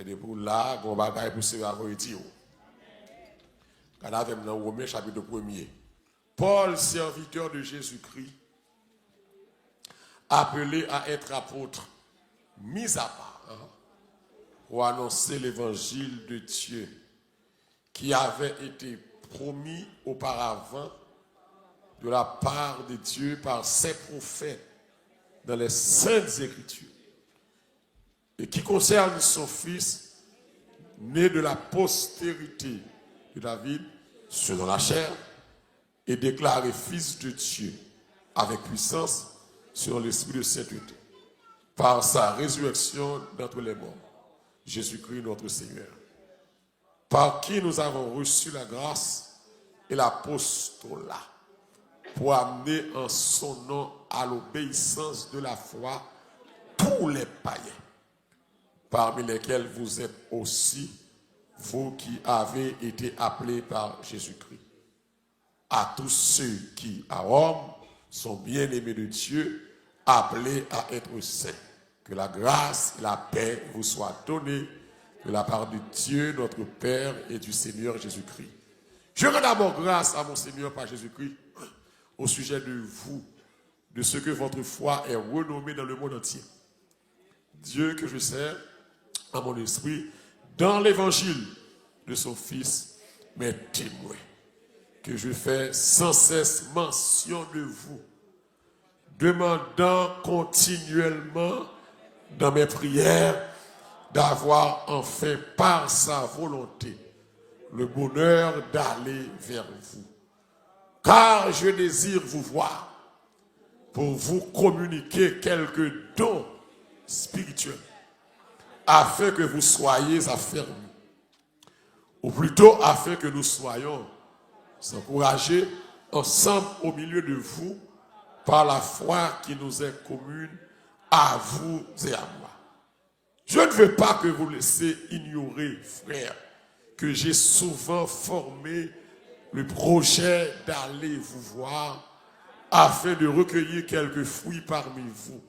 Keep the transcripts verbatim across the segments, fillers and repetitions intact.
E depi w la, gon bagay pou Senyè a voye di w. Gade avè m nan Women chapit premye. Paul, serviteur de Jésus-Christ, appelé à être apôtre, mis à part, hein, pour annoncer l'évangile de Dieu qui avait été promis auparavant de la part de Dieu par ses prophètes dans les saintes écritures, et qui concerne son Fils, né de la postérité de David, selon la chair, et déclaré Fils de Dieu avec puissance selon l'Esprit de sainteté, par sa résurrection d'entre les morts, Jésus-Christ notre Seigneur, par qui nous avons reçu la grâce et l'apostolat, pour amener en son nom à l'obéissance de la foi tous les païens, parmi lesquels vous êtes aussi, vous qui avez été appelés par Jésus-Christ. À tous ceux qui, à Rome, sont bien-aimés de Dieu, appelés à être saints, que la grâce et la paix vous soient données de la part de Dieu notre Père et du Seigneur Jésus-Christ. Je rends d'abord grâce à mon Seigneur par Jésus-Christ au sujet de vous, de ce que votre foi est renommée dans le monde entier. Dieu que je sers à mon esprit dans l'évangile de son Fils, mes témoins, que je fais sans cesse mention de vous, demandant continuellement dans mes prières d'avoir enfin par sa volonté le bonheur d'aller vers vous. Car je désire vous voir pour vous communiquer quelques dons spirituels, afin que vous soyez affermis, ou plutôt afin que nous soyons encouragés ensemble au milieu de vous par la foi qui nous est commune à vous et à moi. Je ne veux pas que vous laissez ignorer, frères, que j'ai souvent formé le projet d'aller vous voir afin de recueillir quelques fruits parmi vous,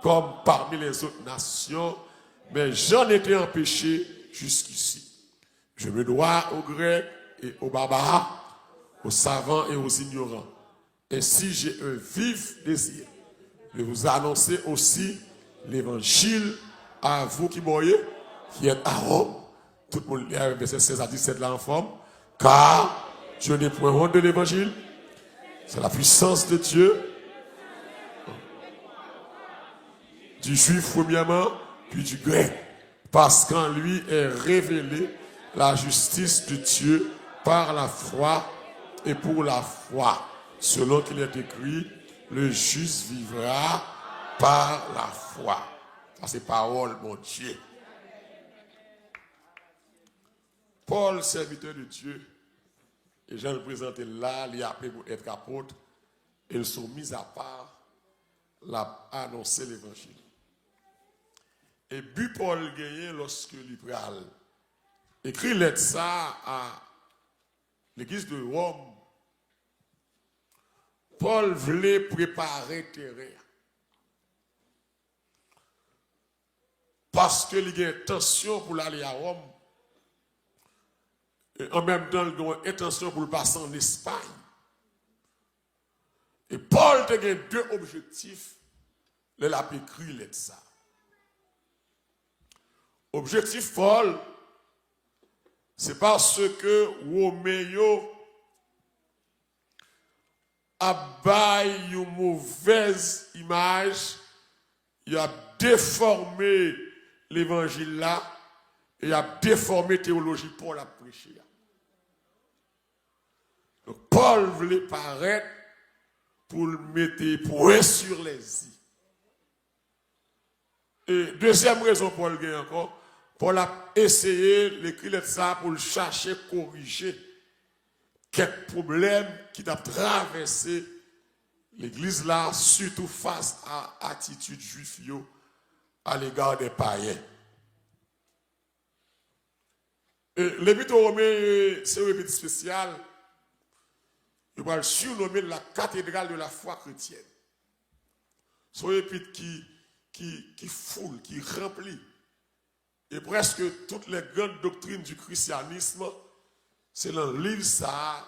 comme parmi les autres nations, mais j'en étais empêché jusqu'ici. Je me dois aux Grecs et aux barbares, aux savants et aux ignorants. Ainsi, j'ai un vif désir de vous annoncer aussi l'évangile à vous qui moyez, qui êtes à Rome. Tout le monde, euh, verset seize à dix-sept là en forme. Car je n'ai point honte de l'évangile. C'est la puissance de Dieu. Du juif premièrement, puis du grec. Parce qu'en lui est révélée la justice de Dieu par la foi et pour la foi, selon qu'il est écrit, le juste vivra par la foi. Sa se pawòl Bondye. Paul, serviteur de Dieu, e jan l prezante l la, li aple pou èt apot, e l sou mis à part, l ap anonse levanjil. E bi Pòl genyen lòske li pral ekri lèt sa a legliz de Wòm, Pòl vle prepare teren an. Paske li gen entansyon pou l ale a Wòm, e an menm tan, li gen entansyon pou l pase ann Espay. E Pòl te gen de objektif lè l ap ekri lèt sa. Objektif Pòl, se paske Women yo ap bay yon movèz imaj, y ap defòme levanjil la, e y ap defòme teyoloji Pòl ap preche a. Donk, Pòl vle parèt pou l mete pwen sur les i. E dezyèm rezon Pòl gen ankò, Pòl ap eseye, l ekri lèt sa a pou l chache korije kèk pwoblèm ki t ap travèse legliz la, sitou fas a atitid Jwif yo alega dè payen. E, Lepit o Women, e, se yon epit espesyal. Yo pral sirnome l la cathédrale de la foi chrétienne. Se yon epit ki, ki, ki foul, ki ranpli Et presque toutes les grandes doctrines du christianisme, se nan liv sa a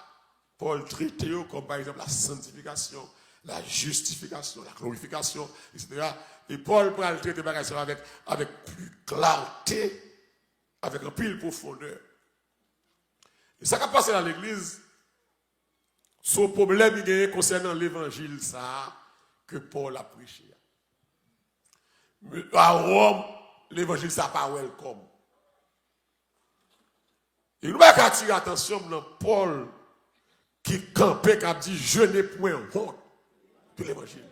Pòl trete yo, kòm pa egzanp la sanctification, la justification, la glorification, et cetera. E Pòl pral trete bagay sa yo avèk, avèk pli klate, avèk anpil pwofondè. E sa k ap pase nan legliz, se yon pwoblèm ki genyen konsènan levanjil sa a ke Pòl ap preche a. A Wòm, levanjil sa a pa welcome. E nou pa ka atire atansyon m nan Pòl ki kanpe, k ap di, "Je n'ai point honte de l'évangile.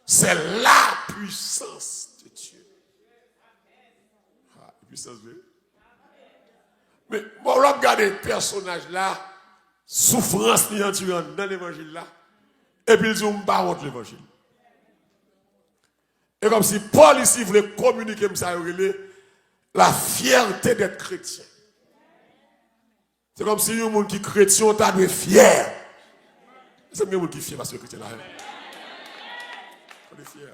C'est la puissance de Dieu." Ah, puissance de... Men, bon, lè w ap gade pèsonaj la, soufrans li andire anndan levanjil la, epi l di w, "M pa wont levanjil." E kòmsi Pòl isi vle kominike m sa yo rele la fierté d'être chrétien. Se kòmsi yon moun ki kretyen ta dwe fyè. Èske gen moun ki fyè paske yo kretyen la? Fò nou fyè.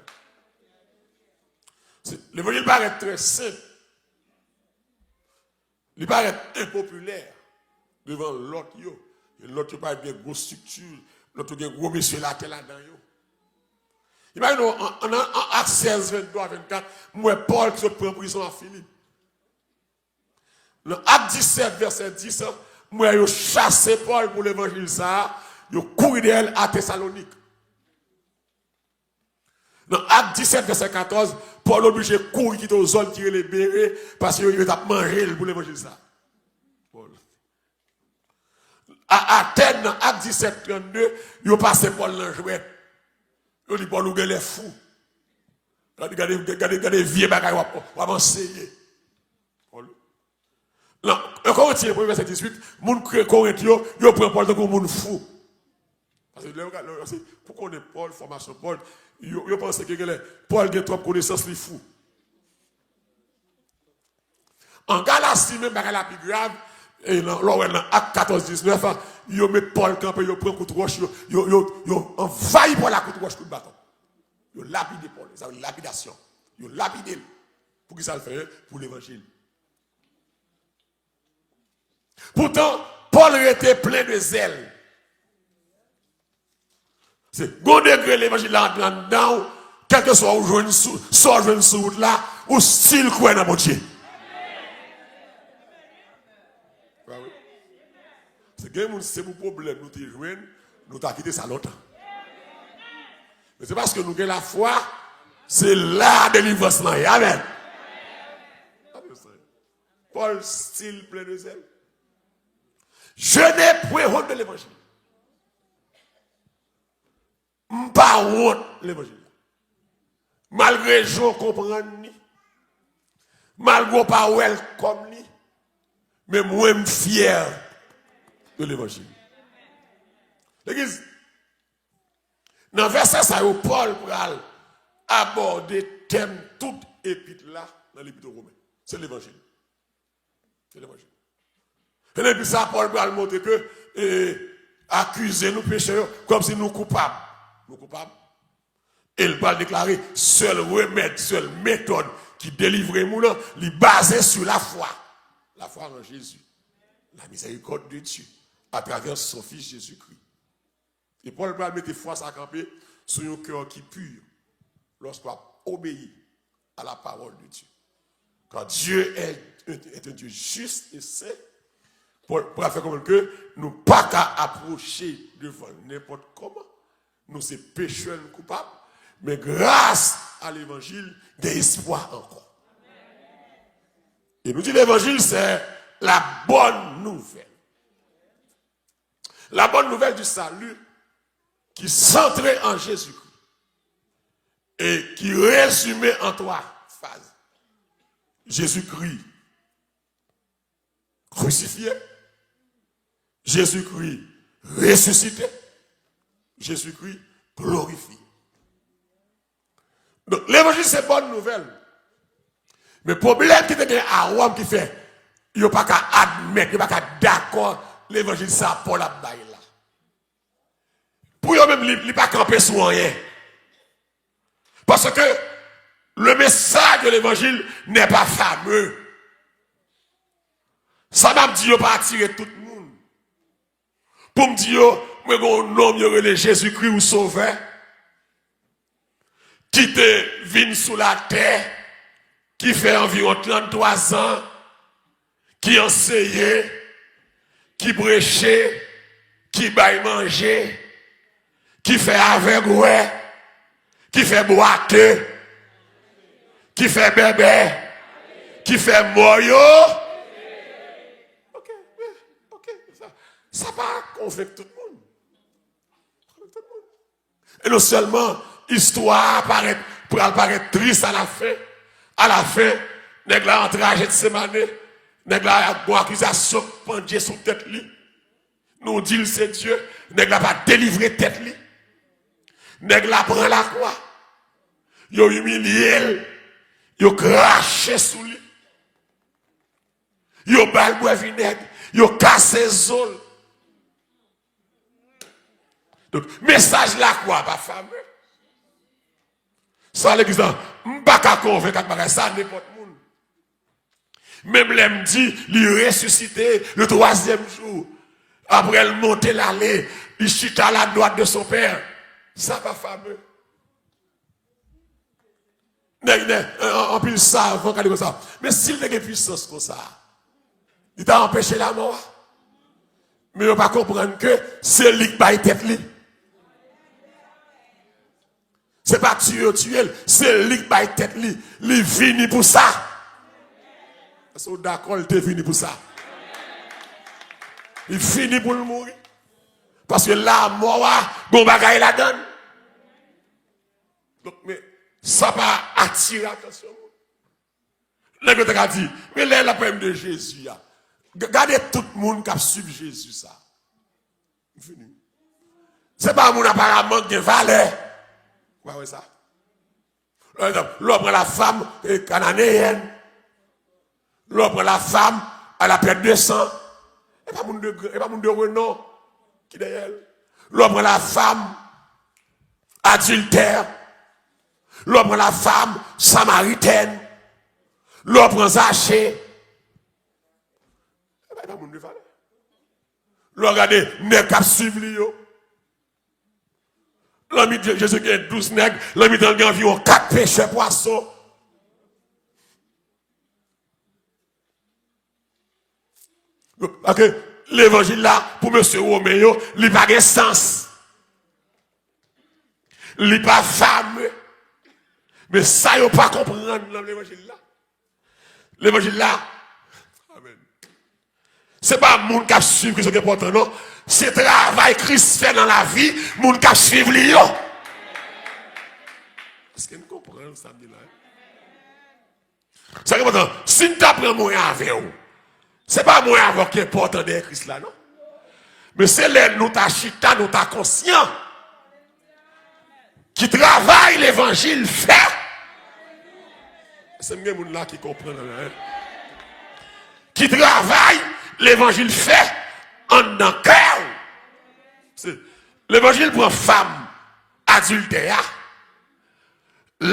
Se, levanjil parèt trè senp. Li parèt enpopilè devan lòt yo. E lòt yo parèt gen gwo estrikti, lòt yo gen gwo mesye latè ladan yo. Imajine w, an, an, an Ak sèz, venntwa, vennkat, m wè Pòl ki sot pran prizon a Filip. Nan Ak disèt, vèsè dis, m wè yo chase Pòl pou levanjil sa a, yo kouri dèyè l a Tesalonik. Nan Ak disèt, vèsè katòz, Pòl oblije kouri kite yon zòn ki rele Bere, paske yo, yo t ap manje l pou levanjil sa a. Pòl. A Atèn, nan Ak disèt, trannde, yo pase Pòl nan jwèt. Yo di Pòl, "Ou genlè fou. Gade, gade, gade, gade vye bagay w ap, w ap anseye." Pòl. Nan en Korentyen, premye vèsè dizuit, moun Kre-, Korent yo, yo pran Pòl tankou moun fou. Paske lè yo gade, lè yo, se, pou konnen Pòl, fòmasyon Pòl, yo, yo panse ke genlè Pòl gen twòp konesans, li fou. An Galasi, menm bagay la pi grav, e nan, lè w wè nan Ak katòz diznèf, yo met Pòl kanpe, yo pran kout wòch, yo, yo, yo, yo anvayi Pòl ak kout wòch, kout baton. Yo lapide Pòl, sa vle lapidasyon. Yo lapide l. Pou ki sa l fè? Pou levanjil. Poutan, Pòl rete plen de zèl. Se gon degre levanjil la antre anndan w, kèlkeswa ou jwenn sou, sa w jwenn sou wout la, ou still kwè nan Bondye. Ba wi. Se gen moun, se pou pwoblèm nou te jwenn, nou ta kite sa lontan. Men se paske nou gen lafwa, se la delivrans lan ye. Amèn. Pòl still plen de zèl. Je n'ai point honte de l'évangile. M pa wont levanjil la. Malgre jan w konprann li, malgre w pa welcome li, men mwen m fyè de levanjil. Legliz, nan vèsè sa yo, Pòl pral abòde tèm tout epit la nan lepit o Women. Se levanjil. Se levanjil. E nan epit sa, Pòl pral montre ke, e, akize nou, pechè yo, kòmsi nou koupab. Nou koupab. E l pral deklare, sèl remèd, sèl metòd ki delivre moun nan, li baze sou lafwa. Lafwa an Jezi. La miséricorde de Dieu à travers son Fils Jésus-Christ. E Pòl pral mete fwa sa kanpe sou yon kè ki pi, lorsqu'on obéit à la parole de Dieu. Car Dieu est, est un Dieu juste et saint. Pòl pral fè konprann ke nou pa ka apwoche devan l nenpòt kòman. Nou se pechè, nou koupab. Men gras a levanjil, gen espwa ankò. E nou di levanjil, se la bonne nouvelle. La bonne nouvelle du salut qui centrée en Jésus-Christ et qui résumée en trois phases. Jésus-Christ crucifié, Jésus-Christ ressuscité, Jésus-Christ glorifié. Donk, levanjil se bòn nouvèl. Men pwoblèm ki te gen a Wòm ki fè yo pa ka admèt, yo pa ka dakò levanjil sa Pòl ap bay la. Pou yo menm, li, li pa kanpe sou anyen. Paske Le message de l'évangile n'est pas fameux. Sa m ap di yo pa atire tout moun. Pou m di yo, mwen gen yon nonm yo rele Jezikri ou Sovè, ki te vin sou latè, ki fè anviwon tranntwa zan, ki anseye, ki preche, ki bay manje, ki fè avèg wè, ki fè bwate, ki fè bèbè, ki fè mò yo. Ok, ok, sa, sa pa konvenk tout moun. Konvenk tout moun. E non sèlman istwa a parèt, pral parèt tris alafen, alafen, nèg la antre a Jetsemane, nèg la ap gon akizasyon k pandye sou tèt li. Nou di l se Dye, nèg la pa delivre tèt li. Nèg la pran lakwa. Yo imilye l, yo krache sou li. Yo ba l bwè vinèg, yo kase zo l. Donk, mesaj lakwa pa fame. Sa legliz la, m pa ka konvenk ak bagay sa nenpòt moun. Menm lè m di li resisite le twazyèm jou, apre l monte l ale, li chita la dwat de son pè. Sa pa fame. Nèg, nèg, an- an- anpil savan ka di konsa. Men si l te gen pwisans konsa, li ta anpeche lanmò a. Men yo pa konprann ke se li k bay tèt li. Se pa tiye yo tiye l, se li k bay tèt li. Li vini pou sa. Èske w dakò l te vini pou sa? Li vini pou l mouri. Paske lanmò a, gon bagay ladan l. Donk, men, sa pa atire atansyon moun. Nèg yo te ka di, men lè l ap pale de Jezi a, g- gade tout moun k ap swiv Jezi sa. M fini. Se pa moun aparaman k gen valè. Ou pa wè sa? Pa egzanp, lè w pran la femme eh, cananéenne, lè w pran la femme à la perte de sang, e pa moun de gran, e pa moun de renon ki dèyè l. Lè w pran la femme adultère, lè w pran la femme samaritaine, lè w pran Zache, e pa, e pa moun de valè. Lè w gade nèg k ap swiv li yo, lanmi Jezi gen douz nèg, lanmi tan gen anviwon kat pechè pwason. Paske levanjil la, pou mesye Women yo, li pa gen sans. Li pa fame. Men sa yo pa konprann nan levanjil la. Levanjil la, amen. Se pa moun k ap swiv Kris yo ki enpòtan, non. Se travay Kris fè nan lavi moun k ap swiv li yo. Èske n konprann sa m di la? Sa ki enpòtan, si n ta pran mwen avè w, se pa mwen avè w ki enpòtan dèyè Kris la, non. Men se lè nou ta chita, nou ta konsyan ki travay levanjil fè. Èske m gen moun la ki konprann la, en? Ki travay levanjil fè anndan kè w. Se, levanjil pran fanm adiltè a.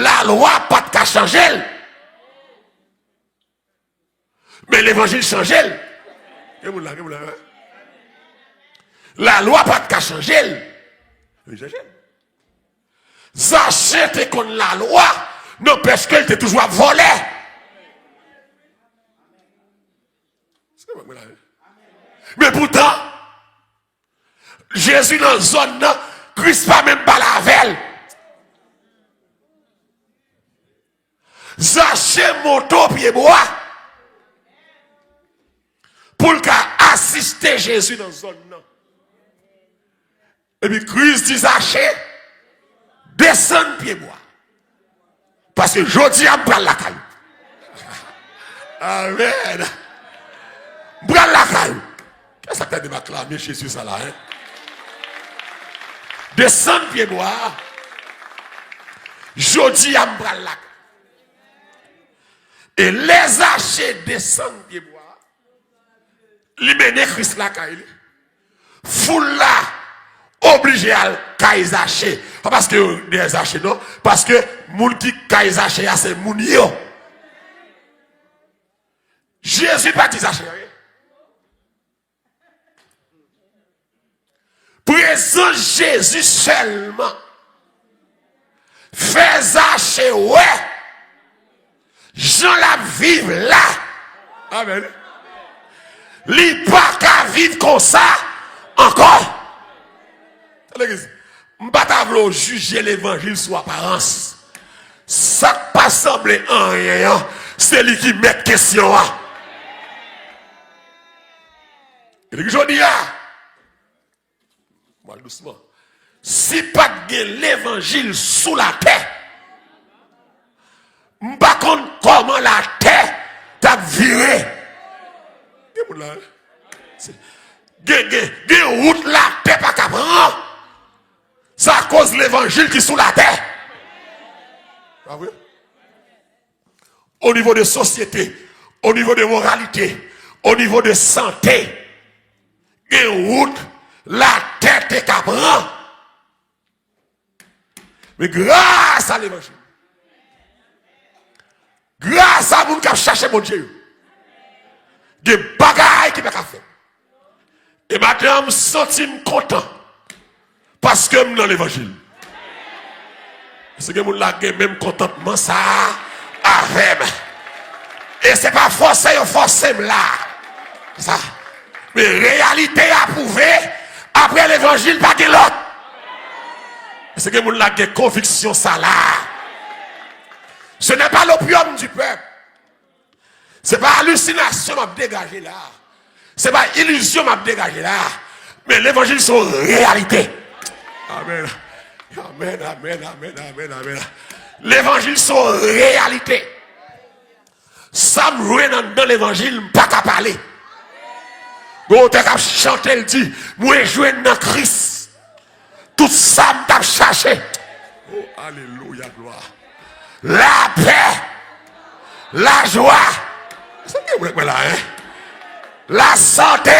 Lalwa pa t ka chanje l. Men levanjil chanje l. Gen moun la, gen moun la, wi. Lalwa pa t ka chanje l. Li chanje l. Zache te konn lalwa, nonpèske l te toujou ap vòlè. Se pa mwen la, wi. Men poutan, Jezi nan zòn nan, Kris pa menm pale avè l. Zache monte o pye bwa pou l ka asiste Jezi nan zòn nan. Epi Kris di Zache, desann pye bwa. Paske jodi a m pral lakay ou. Amèn. M pral lakay ou. Kiyès k ta dwe aklame Jezi sa la, en? Desann pye bwa a. Jodi a m pral lakay. E lè Zache desann pye bwa a, li mennen Kris lakay li. Foul la, oblije al kay Zache. Pa paske yo dèyè Zache, non. Paske moun ki kay Zache a, se moun yo. Jezi pa di Zache anyen. Prezans Jezi sèlman fè Zache wè jan l ap viv la. Amèn. Li pa ka viv konsa ankò. Legliz, m pa ta vle w jije levanjil sou aparans. Sa k pa sanble anyen an, se li ki mèt kesyon an. Epi jodi a, m pral dousman. Si pa t gen levanjil sou latè, m pa konn kòman latè t ap vire. Gen moun la, wi. Se, gen, gen, gen wout latè pa ka pran. Sa akoz levanjil ki sou latè. Pa vre? O nivo de sosyete, o nivo de moralite, o nivo de sante, gen wout latè te ka pran. Men gras a levanjil, gras a moun k ap chache Bondye yo, gen bagay ki pa ka fèt. E maten an, m santi m kontan paske m nan levanjil. Èske gen moun la gen menm kontantman sa a avè m? E se pa fòse yo fòse m la. Sa. Men reyalite a pwouve, apre levanjil, pa gen lòt. Èske gen moun la gen konviksyon sa la? Ce n'est pas l'opium du peuple. Se pa alisinasyon m ap degaje la. Se pa ilizyon m ap degaje la. Men levanjil se yon reyalite. Amèn. Amèn, amèn, amèn, amèn, amèn. Levanjil se yon reyalite. Sa m jwenn anndan levanjil, m pa ka pale. Gen otè k ap chante, l di, mwen jwenn nan Kris tout sa m t ap chache. Oh, alelouya, glwa. Lapè, lajwa. Sa gen moun ak mwen la, en? Lasante.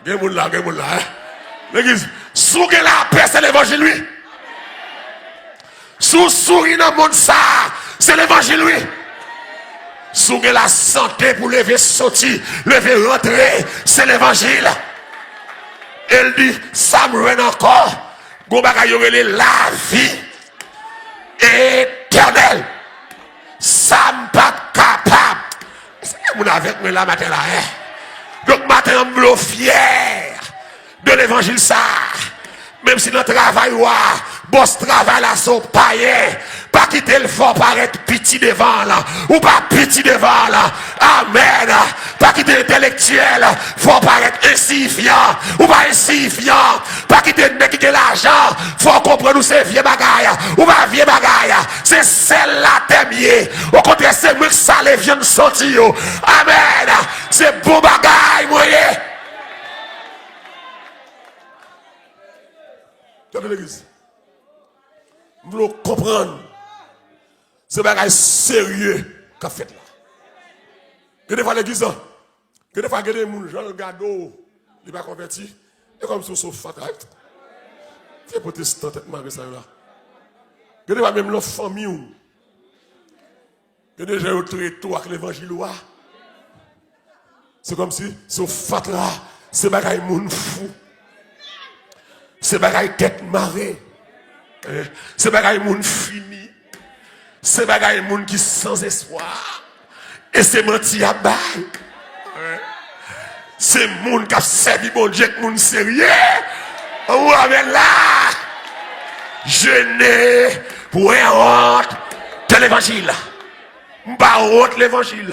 Gen moun la, gen moun la, en? Legliz, si w gen lapè, se levanjil, wi. Si w souri nan mond sa a, se levanjil, wi. Si w gen lasante pou leve soti, leve rantre, se levanjil. E l di, sa m jwenn ankò, gon bagay yo rele lavi etènèl. Sa m pa t kapab. Èske gen moun avèk mwen la maten la, en? Donk, maten an, m vle w fyè de levanjil sa a. Menm si nan travay ou a, bòs travay la se yon payen, pa kite l fè w parèt piti devan l. Ou pa piti devan l. Amèn. Pa kite entèlektyèl fè w parèt ensiyifyan. Ou pa ensiyifyan. Pa kite nèg ki gen lajan fè w konprann ou se vye bagay. Ou pa vye bagay. Se sèl latè m ye. Okontrè, se mwen k sale vyann soti yo. Amèn. Se bon bagay mwen ye. Tande legliz. M vle w konprann. Se bagay serye k ap fèt la. Gen defwa legliz lan, gen defwa gen de moun jan l gade w, li pa konvèti. E kòmsi w se yon fatra. Vye pwotestan tèt mare sa yo la. Gen defwa menm nan fanmi w. Gen de jan yo trete w ak levanjil ou a. Se kòmsi se yon fatra, se bagay moun fou. Se bagay tèt mare. Eh, se bagay moun fini. Se bagay moun ki san espwa. E se manti y ap bay. Eh, se moun k ap sèvi Bondye k moun serye. Ou amèn la. Je n'ai point honte de l'évangile. M pa wont levanjil.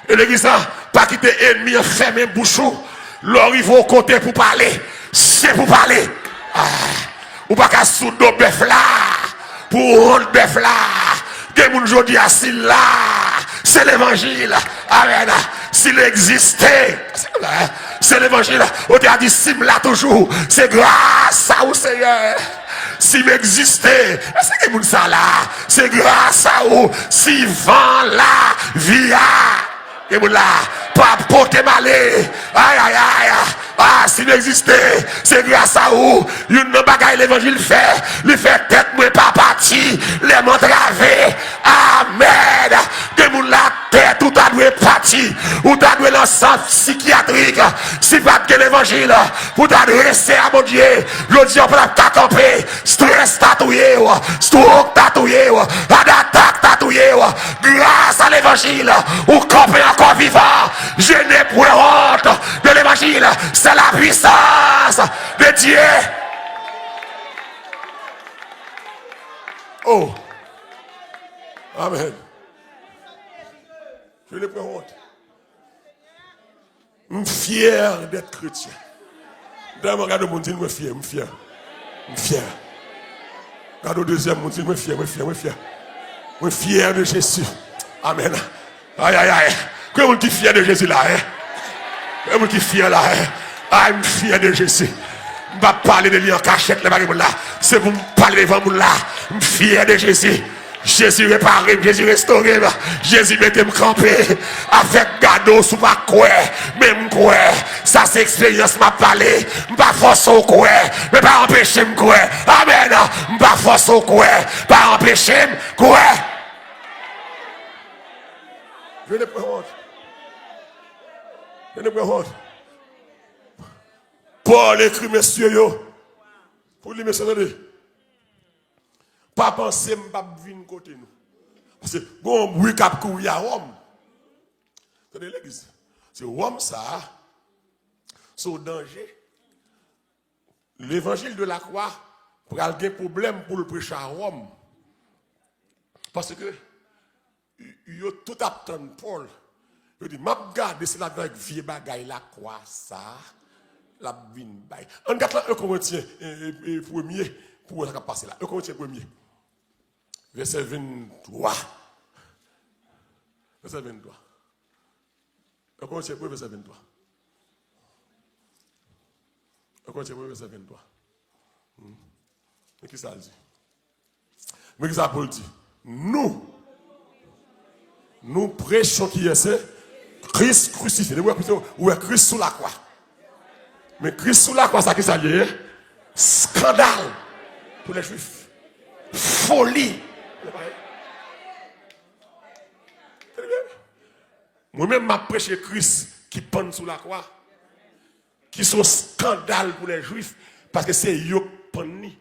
E legliz la, pa kite ènmi an fèmen bouch ou. Lè w rive yon kote pou pale, se pou pale. Ah, ou pa ka sou do bèf la pou wont bèf la. Gen moun jodi a, si l la, se levanjil. Amèn. Si l egziste, se levanjil. Otè a di, si m la toujou, se gras a ou, Senyè. Si m egziste, èske gen moun sa la? Se gras a ou. Si van lavi a, gen moun la, pa pote m ale. Ay, ay, ay. Ah, si m egziste, se gras a ou. Youn nan bagay levanjil fè, li fè tèt mwen pa pati lè m antrave. Amèn. Gen moun la, tèt ou ta dwe pati. Ou ta dwe nan sant sikyatrik. Si pa t gen levanjil pou w ta adrese a Bondye, jodi a w pa t ap ka kanpe. Strès ta touye w, stroke ta touye w, adatak ta touye w. Gras a levanjil, ou kanpe ankò vivan. Je n'ai point honte de l'évangile. C'est la puissance de Dieu. Oh. Amen. Je n'ai point honte. M fyè d'être chrétien. Dayè, mwen gade moun, di l, mwen fyè, m fyè. M fyè. Gade yon dezyèm moun, di l, mwen fyè, mwen fyè, mwen fyè. Mwen fyè de Jezi. Amèn. Ay, ay, ay. Konbyen moun ki fyè de Jezi la, en? Konbyen moun ki fyè la, en? Ay, m fyè de Jezi. M pa pale de li an kachèt lè pa gen moun la. Se pou m pale devan moun la. M fyè de Jezi. Jezi repare m, Jezi restore m, Jezi mete m kanpe. Avèk gado, si w pa kwè, men m kwè. Sa se eksperyans m ap pale. M pa fòse w kwè, men pa anpeche m kwè. Amèn. M pa fòse w kwè, pa anpeche m kwè. Je n'ai point honte. Je n'ai point honte. Pòl ekri mesye yo. Pou li, mesye, tande. Pa panse m p ap vin kote nou. Paske gon bri k ap kouri a Wòm. Tande legliz. Se Wòm sa a. Se yon danje. Levanjil de la kwa pral gen pwoblèm pou l preche a Wòm. Paske yo tout ap tann Pòl. Yo di, m ap gade si l ap vin avèk vye bagay lakwa sa a, l ap vin bay. Ann gade lan en Korentyen, e, e, e, premye, pou wè sa k ap pase la. En Korentyen premye, vèsè venntwa. Vèsè venntwa. En Korentyen premye, vèsè venntwa. En Korentyen premye, vèsè venntwa. Hmm. Men ki sa l di? Men ki sa Pòl di? Nou, nou prechon kiyès se Kris krisifye. Depi w wè Kris, ou wè Kris sou lakwa. Men Kris sou lakwa, sa ki sa l ye? Skandal pou lè Jwif. Foli. Mwen menm, m ap preche Kris ki pann sou lakwa, ki se yon skandal pou lè Jwif, paske se yo k pann li.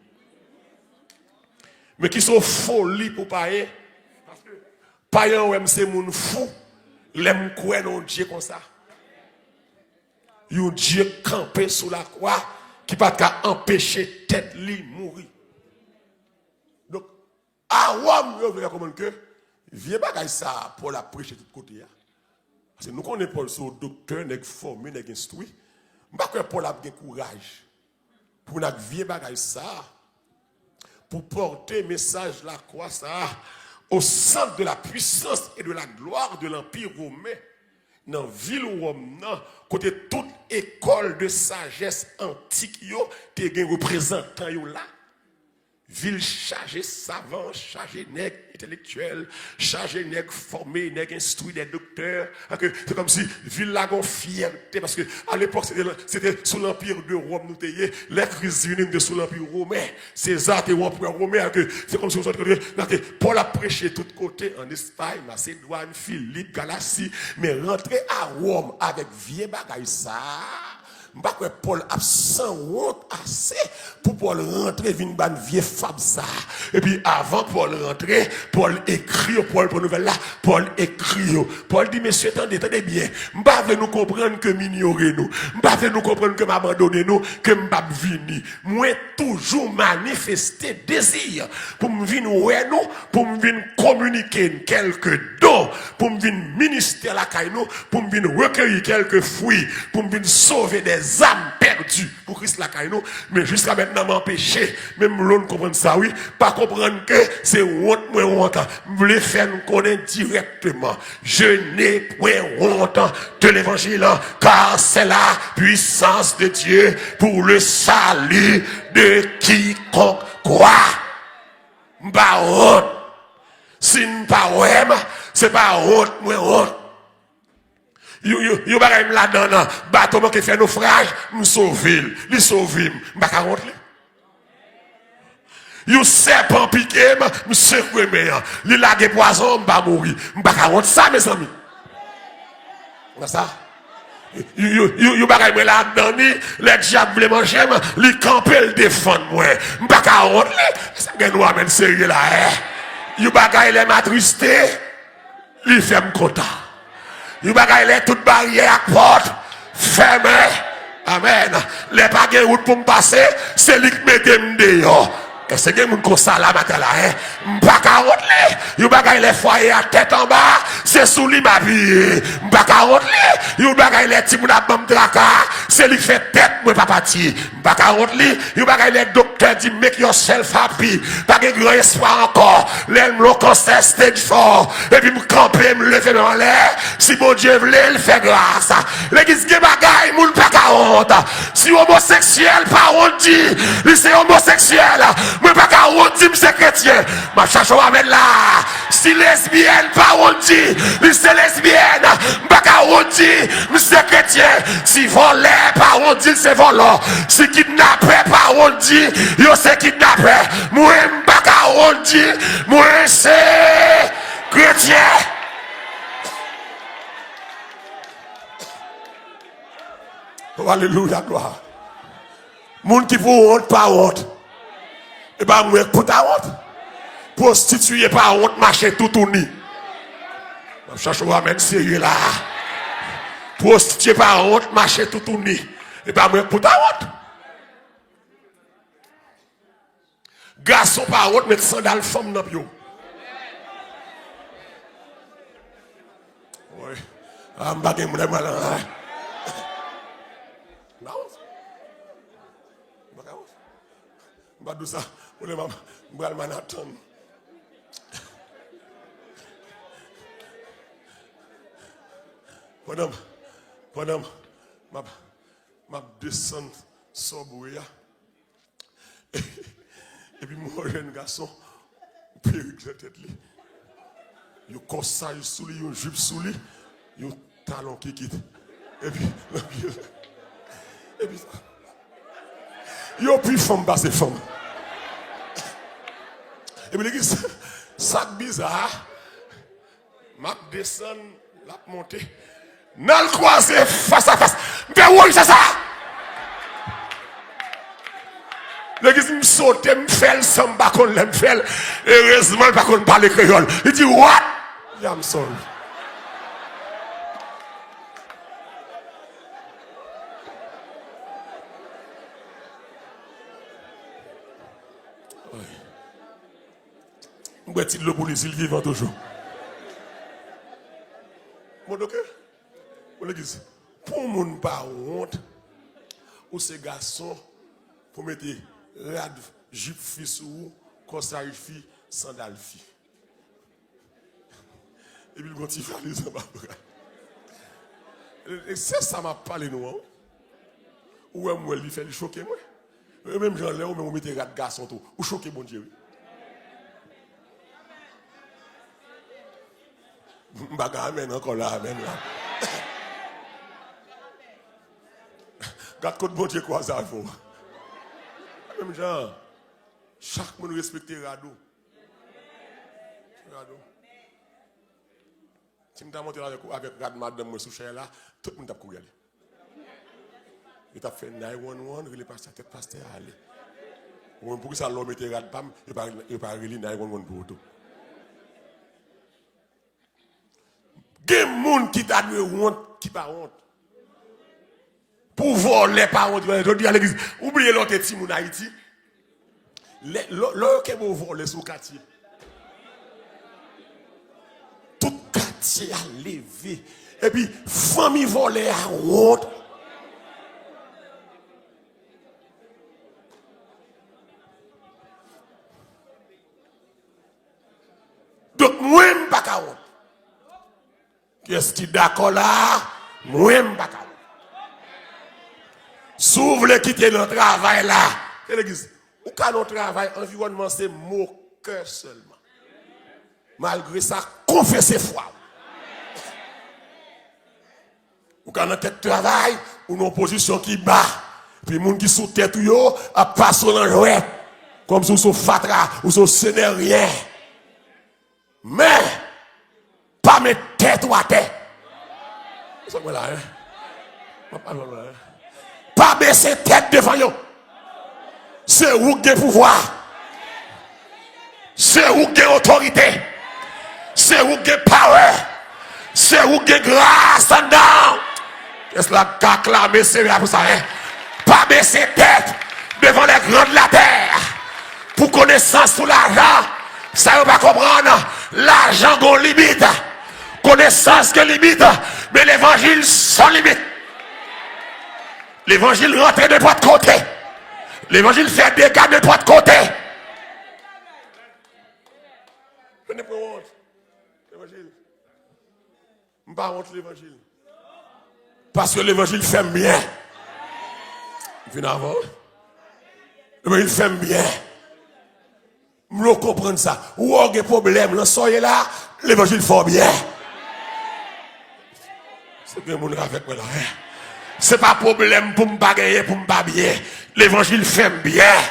Men ki se yon foli pou payen, paske payen an wè m se moun fou, lè m kwè nan yon Dye konsa. Yon Dye k kanpe sou lakwa, ki pa t ka anpeche tèt li mouri. Donk, a Wòm, yo vle fè konprann ke vye bagay sa a Pòl ap preche tout kote a. Paske nou konnen Pòl se yon doktè, nèg fòme, nèg enstwi. M pa kwè Pòl ap gen kouraj pou vin ak vye bagay sa a, pou pòte mesaj lakwa sa a au centre de la puissance et de la gloire de l'Empire romain, nan vil Wòm nan, kote tout ekòl de sajès antik yo te gen reprezantan yo la. Vil chaje savan, chaje nèg entelektyèl, chaje nèg fòme, nèg enstwi, dè doktè. Paske se kòmsi vil la gon fyète, paske a lepòk se te, se te sou lanpi de Wòm nou te ye. Lè Kris vini, nou te sou lanpi women. Seza te yon anperè women, ke se kòmsi yon sòt ke n ap te, Pòl ap preche tout kote, ann Espay, Masedwàn, Filip, Galasi, men rantre a Wòm avèk vye bagay sa a, m pa kwè Pòl ap sanwont ase pou Pòl rantre vin ban vye fab sa a. Epi avan Pòl rantre, Pòl ekri yo, Pòl pran nouvèl la, Pòl ekri yo. Pòl di, mesye, tande, tande byen. M pa vle nou konprann ke m inyore nou. M pa vle nou konprann ke m abandone nou, ke m p ap vini. Mwen toujou manifeste dezi pou m vin wè nou, pou m vin kominike n kèlke don, pou m vin ministè lakay nou, pou m vin rekeyi kèlke fwi, pou m vin sove dè zam pèdi pou Kris lakay nou. Men jiska mentnan m anpeche. Men m vle n konprann sa wi. Pa konprann ke se wont mwen wont. M vle fè n konnen dirèkteman. Je n'ai point honte de l'évangile, car c'est la puissance de Dieu pour le salut de quiconque croit. M pa wont. Si n pa wè m, se pa wont mwen wont. Yon, yon, yon bagay m ladan nan, bato manke fè nofraj, m sove l. Li sove m. M pa ka wont li. Yon sèpan pike m, m sekwe men an. Li lage pwazon, m pa mouri. M pa ka wont sa, mezanmi. Nan sa. Yon, yon, yon, yon bagay mwen ladan ni, lè dyab vle manje m, li kanpe, l defann mwen. M pa ka wont li. Sa gen nou amèn serye la, eh. Yon bagay lè m atriste, li fè m kontan. Yon bagay lè tout baryè ak pòt fèmen. Amèn. Lè pa gen wout pou m pase, se li k mete m deyò. Èske gen moun konsa la maten la, en? M pa ka wont li. Yon bagay lè fwaye a tèt anba, se sou li m apiye. M pa ka wont li. Yon bagay lè timoun ap ban m traka, se li k fè tèt mwen pa pati. M pa ka wont li. Yon bagay lè doktè di m, "Make yourself happy." Pa gen gran espwa ankò. Lè m lon kansè stage four, epi m kanpe, m leve men anlè. Si Bondye vle, l fè gras. Legliz, gen bagay moun pa ka wont. Si omoseksyèl pa wont di li se omoseksyèl, mwen pa ka wont di m se kretyen. M ap chache w amèn la. Si lesbyèn pa wont di li se lesbyèn, m pa ka wont di m se kretyen. Si vòlè pa wont di l se vòlò, si kidnapè pa wont di yo se kidnapè, mwen m pa ka wont di mwen se kretyen. Oh, alelouya, glwa. Moun ki pou wont pa wont. E pa mwen k pou ta wont. Pwostitye pa wont mache toutouni. M ap chache w amèn serye la. Pwostitye pa wont mache toutouni. E pa mwen k pou ta wont. Gason pa wont met sandal fanm nan pye w. Woy. Ah, m pa gen moun ak mwen la. M pa wont. M pa ka wont. M pa di w sa. Ou lè m ap, m pral Manhattan. Pandan, pandan m ap, m ap desann subway a, epi m wè yon jèn gason, perik nan tèt li. Yon kòsaj sou li, yon jip sou li, yon talon kikit. Epi, nan pye l. Epi, yo pi fanm pase fanm. Epi li di, sa k biza a, m ap desann, l ap monte. N al kwaze fas a fas. M fè, woy, se sa! Legliz, m sote, m fè l san m pa konn lè m fè l. Erezman, l pa konn pale kreyòl. Li di, "What?" Yeah, I'm sorry. M bwè ti dlo pou li, si l vivan toujou. Bon, ok. Bon, legliz, pou moun pa wont, ou se gason, pou mete rad jip fi sou ou, kòsaj fi, sandal fi. Epi l gon ti valiz anba bra. E se sa m ap pale nou an. Ou wè m wè l, li fè li choke mwen. Menm jan lè ou menm ou mete rad gason tou, ou choke Bondye, wi. M pa ka amèn ankò la, amèn la. Gad kot Bondye kwaze avè w. Menm jan, chak moun respekte rad ou. Rad ou. Si m ta monte avèk, avèk rad madanm mwen sou chè la, tout moun t ap kouri ale. Yo t ap fè nine one one, rele pastè, tèt pastè a ale. Ou menm, poukisa lè w mete rad pa m, yo pa, yo pa rele nine one one pou ou tou? Gen moun ki ta dwe wont, ki pa wont. Pou vòlè pa wont, jodi a legliz, ou bliye lè w te timoun Ayiti? Lè, lè, lè yo kenbe w vòlè sou katye. Tout katye a leve. Epi fanmi vòlè a wont. Donk mwen, m pa ka wont. Kiyès ki dakò la? Mwen, m pa ka wont. Si w vle kite nan travay la, se legliz. Ou ka nan yon travay, anviwònman se mokè sèlman. Malgre sa, konfese fwa w. Nan tèt travay, ou nan yon pozisyon ki ba. Epi moun ki sou tèt ou yo ap pase w nan jwèt. Kòmsi ou se yon fatra, ou se yon seneryen. Men, pa met tèt ou atè. Sa mwen la, en? Mwen pa lwen la, en? Pa bese tèt devan yo. Se ou k gen pouvwa. Se ou k gen otorite. Se ou k gen power. Se ou k gen gras anndan w. Kiyès la ka aklame Seyè a pou sa, en? Pa bese tèt devan les grands de la terre. Pou konesans sou lajan, sa yo pa konprann, lajan gon limit. Konesans gen limit, men levanjil san limit. Levanjil rantre nenpòt kote. Levanjil fè dega nenpòt kote. Mwen pran wont. Levanjil. M pa wont levanjil. Paske levanjil fè m byen. M vin avan w. Levanjil fè m byen. M vle w konprann sa. Ou wè w gen pwoblèm nan sa w ye la, levanjil fè w byen. Se gen moun k avèk mwen la, en? Se pa pwoblèm pou m pa genyen, pou m pa byen. Levanjil fè m byen.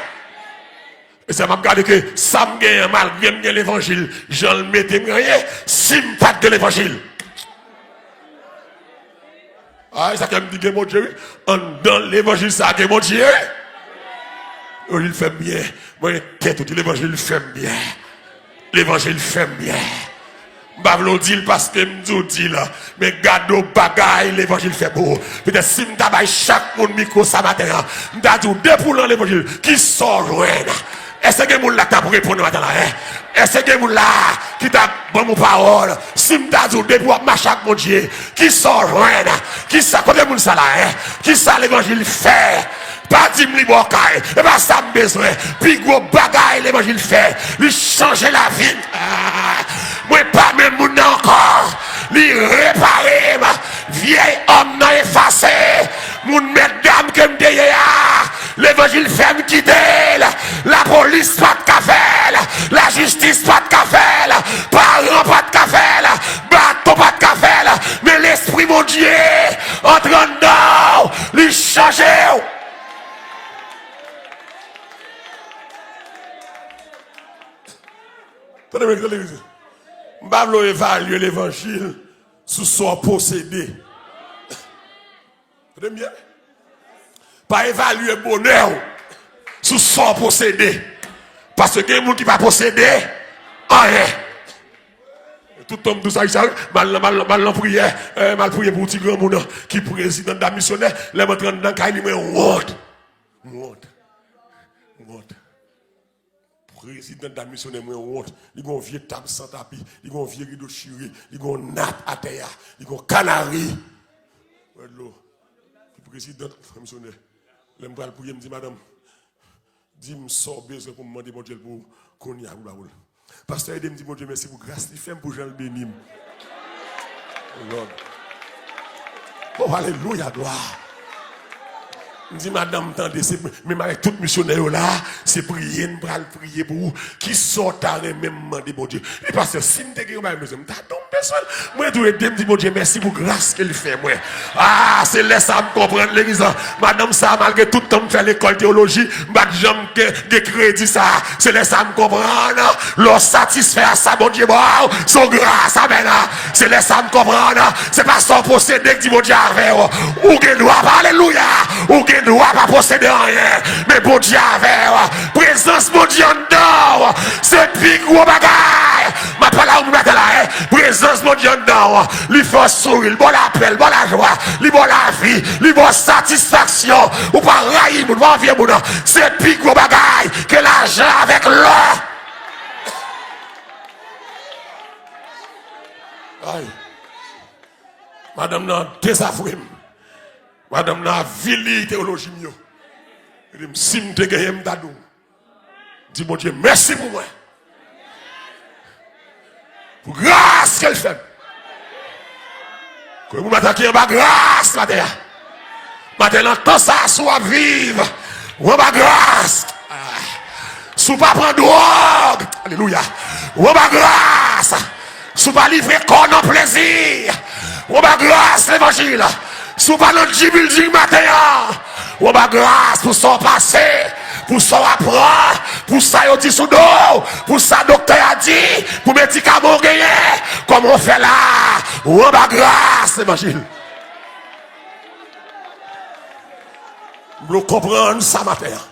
E sa m ap gade ke sa m genyen, malgre m gen levanjil, jan l mete m genyen, si m pa t gen levanjil. A, e sa ke m di gen Bondye, wi. Anndan levanjil sa gen Bondye, wi. Levanjil fè m byen. Mwen, tèt ou di levanjil fè m byen. Levanjil fè m byen. M pa vle w di l paske m di w di l. Men gade yon bagay levanjil fè pou ou. Petèt si m ta bay chak moun mikwo sa maten an, m ta di w depi w nan levanjil, kisa w jwenn? Èske gen moun la k t ap reponn maten la, en? Èske gen moun la ki t ap ban m yon pawòl? Si m ta di w depi w ap mache ak Bondye, kisa w jwenn? Kisa, kote moun sa la, en? Kisa levanjil fè? Pa di m li ba w kay. E pa sa m bezwen. Pi gwo bagay levanjil fè, li chanje lavi m. Ah, mwen pa menm moun nan ankò. Li repare m. Vyèy òm nan efase. Moun mèt dam ke m te ye a, levanjil fè m kite l. Lapolis pa t ka fè l. Lajistis pa t ka fè l. Paran pa t ka fè l. Baton pa t ka fè l. Men Lespri Bondye antre anndan w, li chanje w. Tande byen, tande byen. M pa vle w evalye levanjil sou sa w posede. Tande m byen. Pa evalye bonè w sou sa w posede. Paske gen moun ki pa posede anyen. Tout tan m di w sa, sa, m al nan, m al nan, m al nan priyè, eh, m al priye pou yon ti granmoun ki prezidan dam misyonè. Lè m antre anndan kay li, mwen wont. M wont. M wont. Prezidan dam misyonè, mwen wont. Li gon vye tab san tapi, li gon vye rido chire, li gon nat atè a, li gon kanari. Wè dlo. Li prezidan dam misyonè. Lè m pral priye, m di, madanm, di m sa w bezwen pou m mande Bondye l pou ou kounye a pou l ba ou l. Pastè ede m di Bondye mèsi pou gras li fè m, pou jan l beni m. Oh Lord. Oh, alelouya, glwa. M di, madanm, tande, se menm avèk tout misyonè yo la, se priye n pral priye pou ou. Kisa w ta renmen m mande Bondye? Li, pastè, si m te gen yon bagay m bezwen, m ta di w m bezwen l. Mwen tou ede m di Bondye mèsi pou gras ke l fè mwen. Ah, se lè sa a m konprann legliz la. Madanm sa a, malgre tout tan m fè lekòl teyoloji, m pa t janm gen, gen kredi sa a. Se lè sa a m konprann, lè w satisfè a sa Bondye ba w, se yon gras, amèn. Se lè sa a m konprann, se pa sa w posede k di Bondye avè w. Ou gen dwa pa, alelouya, ou gen dwa pa posede anyen, men Bondye avè w. Prezans Bondye anndan w, se pi gwo bagay. M ap pale a yon moun maten la, en. Prezans Bondye anndan w, li fè w souri, li ba w lapè, li ba w lajwa, li ba w lavi, li ba w satisfaksyon. Ou pa rayi moun, ou pa anvye moun. Se pi gwo bagay ke lajan avèk lò. Ay. Madanm nan dezavwe m. Madanm nan avili teyoloji m yo. Li di m, si m te genyen, m ta di w. Di Bondye mèsi pou mwen. Pou gras ke l fè m. Ke moun maten ki anba gras maten an. Maten nan tan sa a, si w ap viv, ou anba gras. Ah. Si w pa pran dwòg, alelouya, ou anba gras. Si w pa livre kò w nan plezi, ou anba gras levanjil. Si w pa nan G Building maten an, ou anba gras pou sa w pase, pou sa w aprann, pou sa yo di sou do w, pou sa doktè a di, pou medikaman w genyen, kòman w fè la, ou anba gras levanjil. M vle w konprann sa maten an.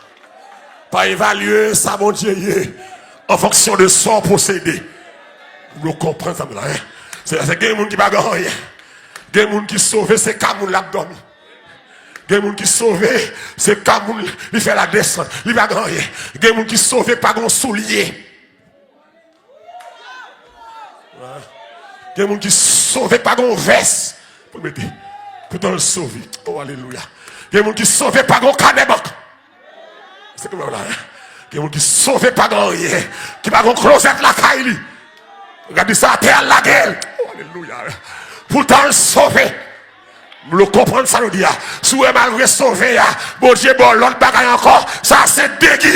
Pa evalye sa Bondye ye an fonksyon de sa w posede. M vle w konprann sa m la, en. Se, se gen moun ki pa gen anyen. Gen moun ki sove, se ka moun l ap dòmi. Gen moun ki sove, se ka moun li fè la desant. Li pa gen anyen. Gen moun ki sove, pa gen yon soulye. Gen moun ki sove, pa gen yon vès pou l mete. Poutan l sove. Oh, alelouya. Gen moun ki sove, pa gen yon kanè bank. Se pou la, en. Gen moun ki sove, pa gen anyen. Ki pa gen yon klozèt lakay li. Gade sa atè a, lage l. Oh, alelouya. Poutan l sove. M vle w konprann sa nou di a. Si w wè malgre sove a, Bondye ba w lòt bagay ankò, sa se degi.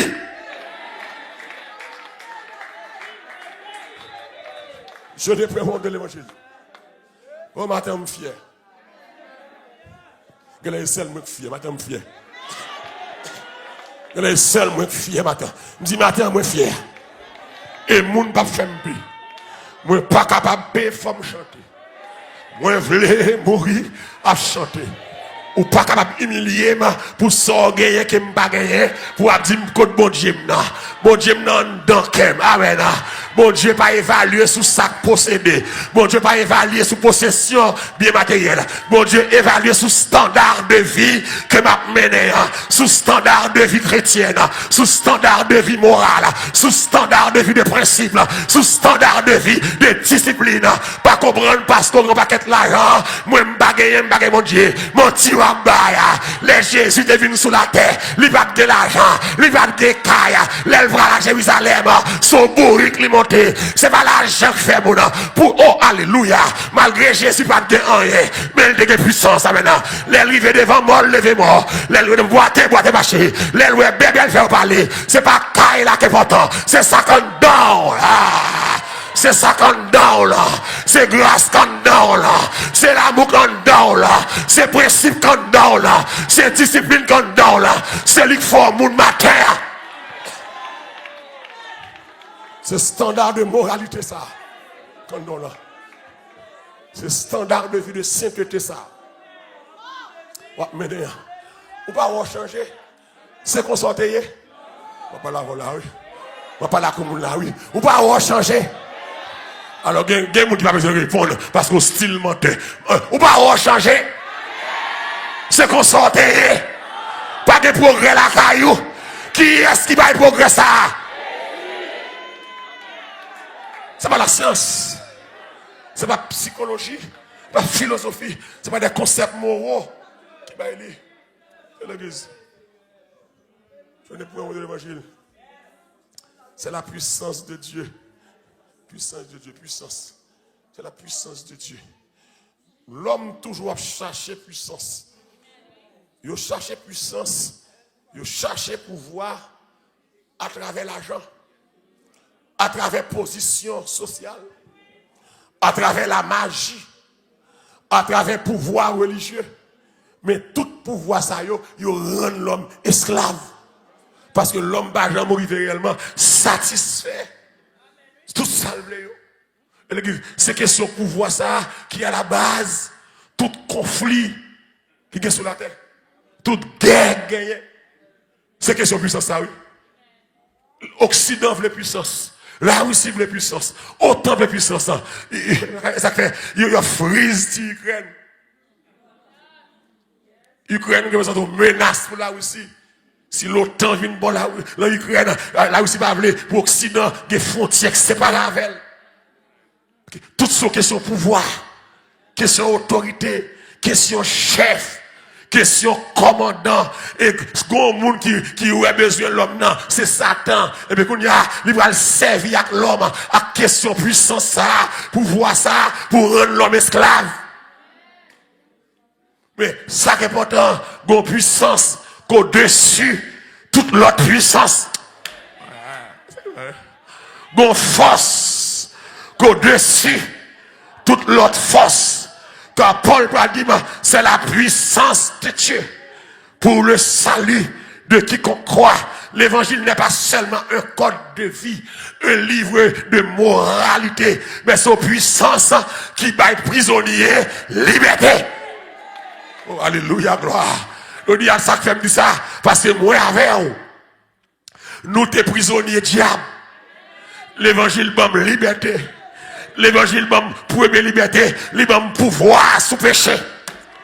Je te prends honte de l'évangile. Bon maten, m fyè. Genlè e sèl mwen k fyè, maten m fyè. Genlè e sèl mwen k fyè maten. M di maten an mwen fyè. E moun p ap fè m pe. Mwen pa kapab pe, fò m chante. Mwen vle mouri ap chante. Ou pa kapab imilye m pou sa w genyen ke m pa genyen, pou w ap di m kot Bondye m nan. Bondye m nan anndan kè m. Amèn. Bondye pa evalye sou sa k posede. Bondye pa evalye sou posesyon byen materyèl. Bondye evalye sou standard de vie ke m ap mennen an, sou standard de vie chrétienne, sou standard de vie morale, sou standard de vie de principe, sou standard de vie de discipline. Pa konprann paske w gen yon pakèt lajan, mwen m pa genyen, m pa gen Bondye. Manti w ap bay. Lè Jezi te vin sou latè, li pa t gen lajan, li pa t gen kay. Lè l pral a Jerizalèm, se yon bourik li monte. Se pa lajan k fè moun. Pou, oh, alelouya. Malgre Jezi pa t gen anyen, men l te gen pwisans. Amèn. Lè l rive devan mò, l leve mò. Lè l rive devan bwate, bwate mache. Lè l wè bèbè, l fè yo pale. Se pa kay la k enpòtan, se sa k anndan w la. Se sa k anndan w la. Se gras k anndan w la. Se lamou k anndan w la. Se prensip k anndan w la. Se disiplin k anndan w la. Se li k fè w moun maten an. Se standard de moralité sa k anndan w la. Se standard de vie de sainteté sa w ap mennen an. Ou pa wè w chanje. Se konsa w te ye? Mwen pale avè w la, wi. Mwen pale ak moun la, wi. Ou pa wè w chanje? Alò, gen, gen moun ki pa bezwen reponn paske w stil mantè. Eh, ou pa wè w chanje? Se konsa w te ye. Pa gen pwogrè lakay ou. Kiyès ki bay pwogrè sa a? Se pa lasyans. Se pa sikoloji. Se pa filozofi. Se pa de konsèp moro ki bay li. Se legliz. Je ne prends honte de l'évangile. C'est la puissance de Dieu. Puissance de Dieu, puissance. C'est la puissance de Dieu. Lòm toujou ap chache pwisans. Yo chache pwisans, yo chache pouvwa atravè lajan, atravè pozisyon sosyal, atravè lamaji, atravè pouvwa relijye. Men tout pouvwa sa yo, yo rann lòm esklav. Paske lòm pa janm rive reyèlman satisfè tout sa l vle yo. E legliz, se kesyon pouvwa sa a ki alabaz tout konfli ki gen sou latè. Tout gè k genyen. Se kesyon pwisans sa, wi. Oksidan vle pwisans. Larisi vle pwisans. OTAN vle pwisans. I, i, sa k fè yo, yo friz ti Ikrèn. Ikrèn reprezante yon menas pou Larisi. Si l'OTAN vin bò la, lan Ikrèn, Larisi pa vle pou Oksidan gen fwontyè k separe avè l. Tout se yon kesyon pouvwa, kesyon otorite, kesyon chèf, kesyon kòmandan. E gon moun ki, ki wè bezwen lòm nan, se Satan. Epi kounye a, li pral sèvi ak lòm, ak kesyon pwisans sa a, pouvwa sa a, pou rann lòm esklav. Men, sa k enpòtan, gon pwisans k odesi tout lòt pwisans. Gon fòs k odesi tout lòt fòs. Kan Pòl pral di m, c'est la puissance de Dieu pour le salut de quiconque croit. L'évangile n'est pas seulement un code de vie, un livre de moralité, men se yon pwisans ki bay prizonye libète. Oh, alelouya, glwa. Yo di, a sa k fè m di sa, paske mwen avè w. Nou te prizonye dyab. Levanjil ban m libète. Levanjil ban m premye libète. Li ban m pouvwa sou peche.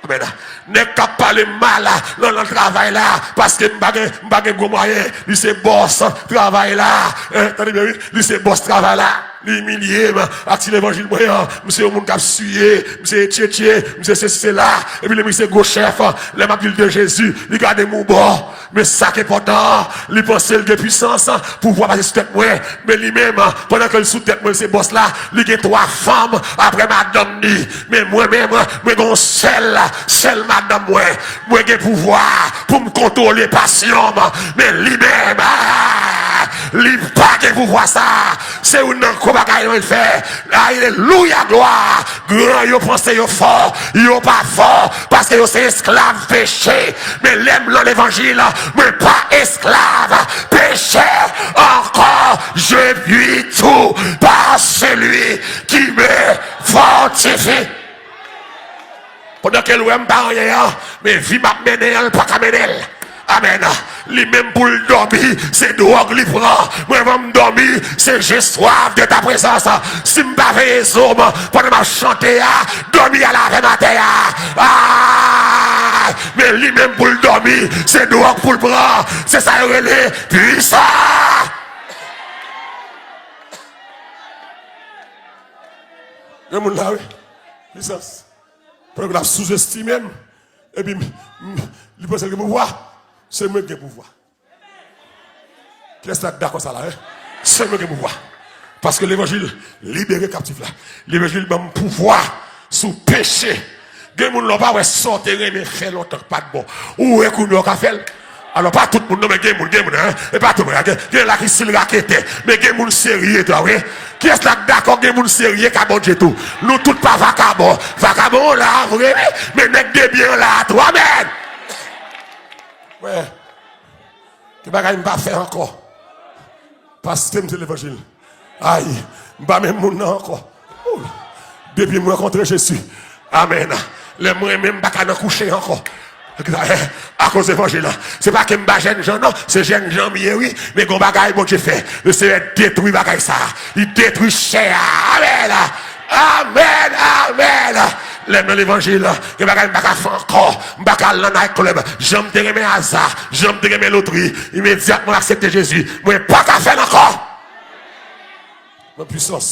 Amèn. Nèg k ap pale m mal la, nan, nan travay la, paske m pa gen, m pa gen gwo mwayen, li se bòs travay la. Hein, tande byen, wi, li se bòs travay la. Li imilye m ak ti levanjil mwen an. M se yon moun k ap siye, m se etchetche, m se sesi, sela. Epi li menm se gwo chèf. Lè m ap di l de Jezi, li gade m yon bò. Men sa k enpòtan, li panse l gen pwisans, pouvwa pase sou tèt mwen. Men li menm, pandan ke l sou tèt mwen, l se bòs la, li gen twa fanm apre madanm li. Men mwen menm, mwen gen yon sèl, sèl madanm mwen. Mwen gen pouvwa pou m kontwole pasyon m. Men li menm, ah, li pa gen pouvwa sa. Se youn nan gwo bagay mwen fè. Alelouya, glwa. Gran yo panse yo fò, yo pa fò, paske yo se esklav peche. Men lè m nan levanjil, mwen pa esklav peche ankò. Je puis tout par celui qui me fortifie. Pandan ke l wè m pa anyen an, men vi m ap mennen an, l pa ka mennen l. Amèn. Li menm pou l dòmi, se dwòg li pran. Mwen, van m dòmi, se je soif de ta présence. Si m pa veye zo m pandan m ap chante a, dòmi al avè m atè a. Ah! Men li menm pou l dòmi, se dwòg pou l pran. Se sa yo rele pwisan. Gen moun la, wi. Pwisans. Pandan ke l ap souzestime m, epi m, m, li panse l gen pouvwa. Se mwen ki gen pouvwa. Kiyès la k dakò sa la, hein? Se mwen ki gen pouvwa. Paske levanjil libere kaptif la. Levanjil ban m pouvwa sou peche. Gen moun la w pa wè sa w te renmen fè lontan k pa t bon. Ou wè kounye a w ka fè l. Alò, pa tout moun non, men gen moun, gen moun, hein? E pa tout moun, gen, gen la ki stil raketè. Men gen moun serye tou, wi. Kiyès la k dakò gen moun serye ka Bondye tou? Nou tout pa vakabon. Vakabon la vre, wi. Men nèg de byen la tou, amèn. Wè. Gen bagay m pa fè ankò. Paske m se levanjil. Ay, m pa menm moun nan ankò. Ou, depi m rankontre Jezi. Amèn. Lè m renmen m pa ka nan kouche ankò. Akoz levanjil la. Se pa ke m pa jènjan non, se jènjan m ye wi. Men gon bagay Bondye fè. Le Senyè detwi bagay sa. Li detwi chè a. Amèn. Amèn, amèn. Lè m nan levanjil, gen bagay m pa ka fè ankò. M pa ka al nan night club. Jan m te renmen aza, jan m te renmen lotri, imedyatman m aksepte Jezi, mwen pa ka fè l ankò. Nan pwisans.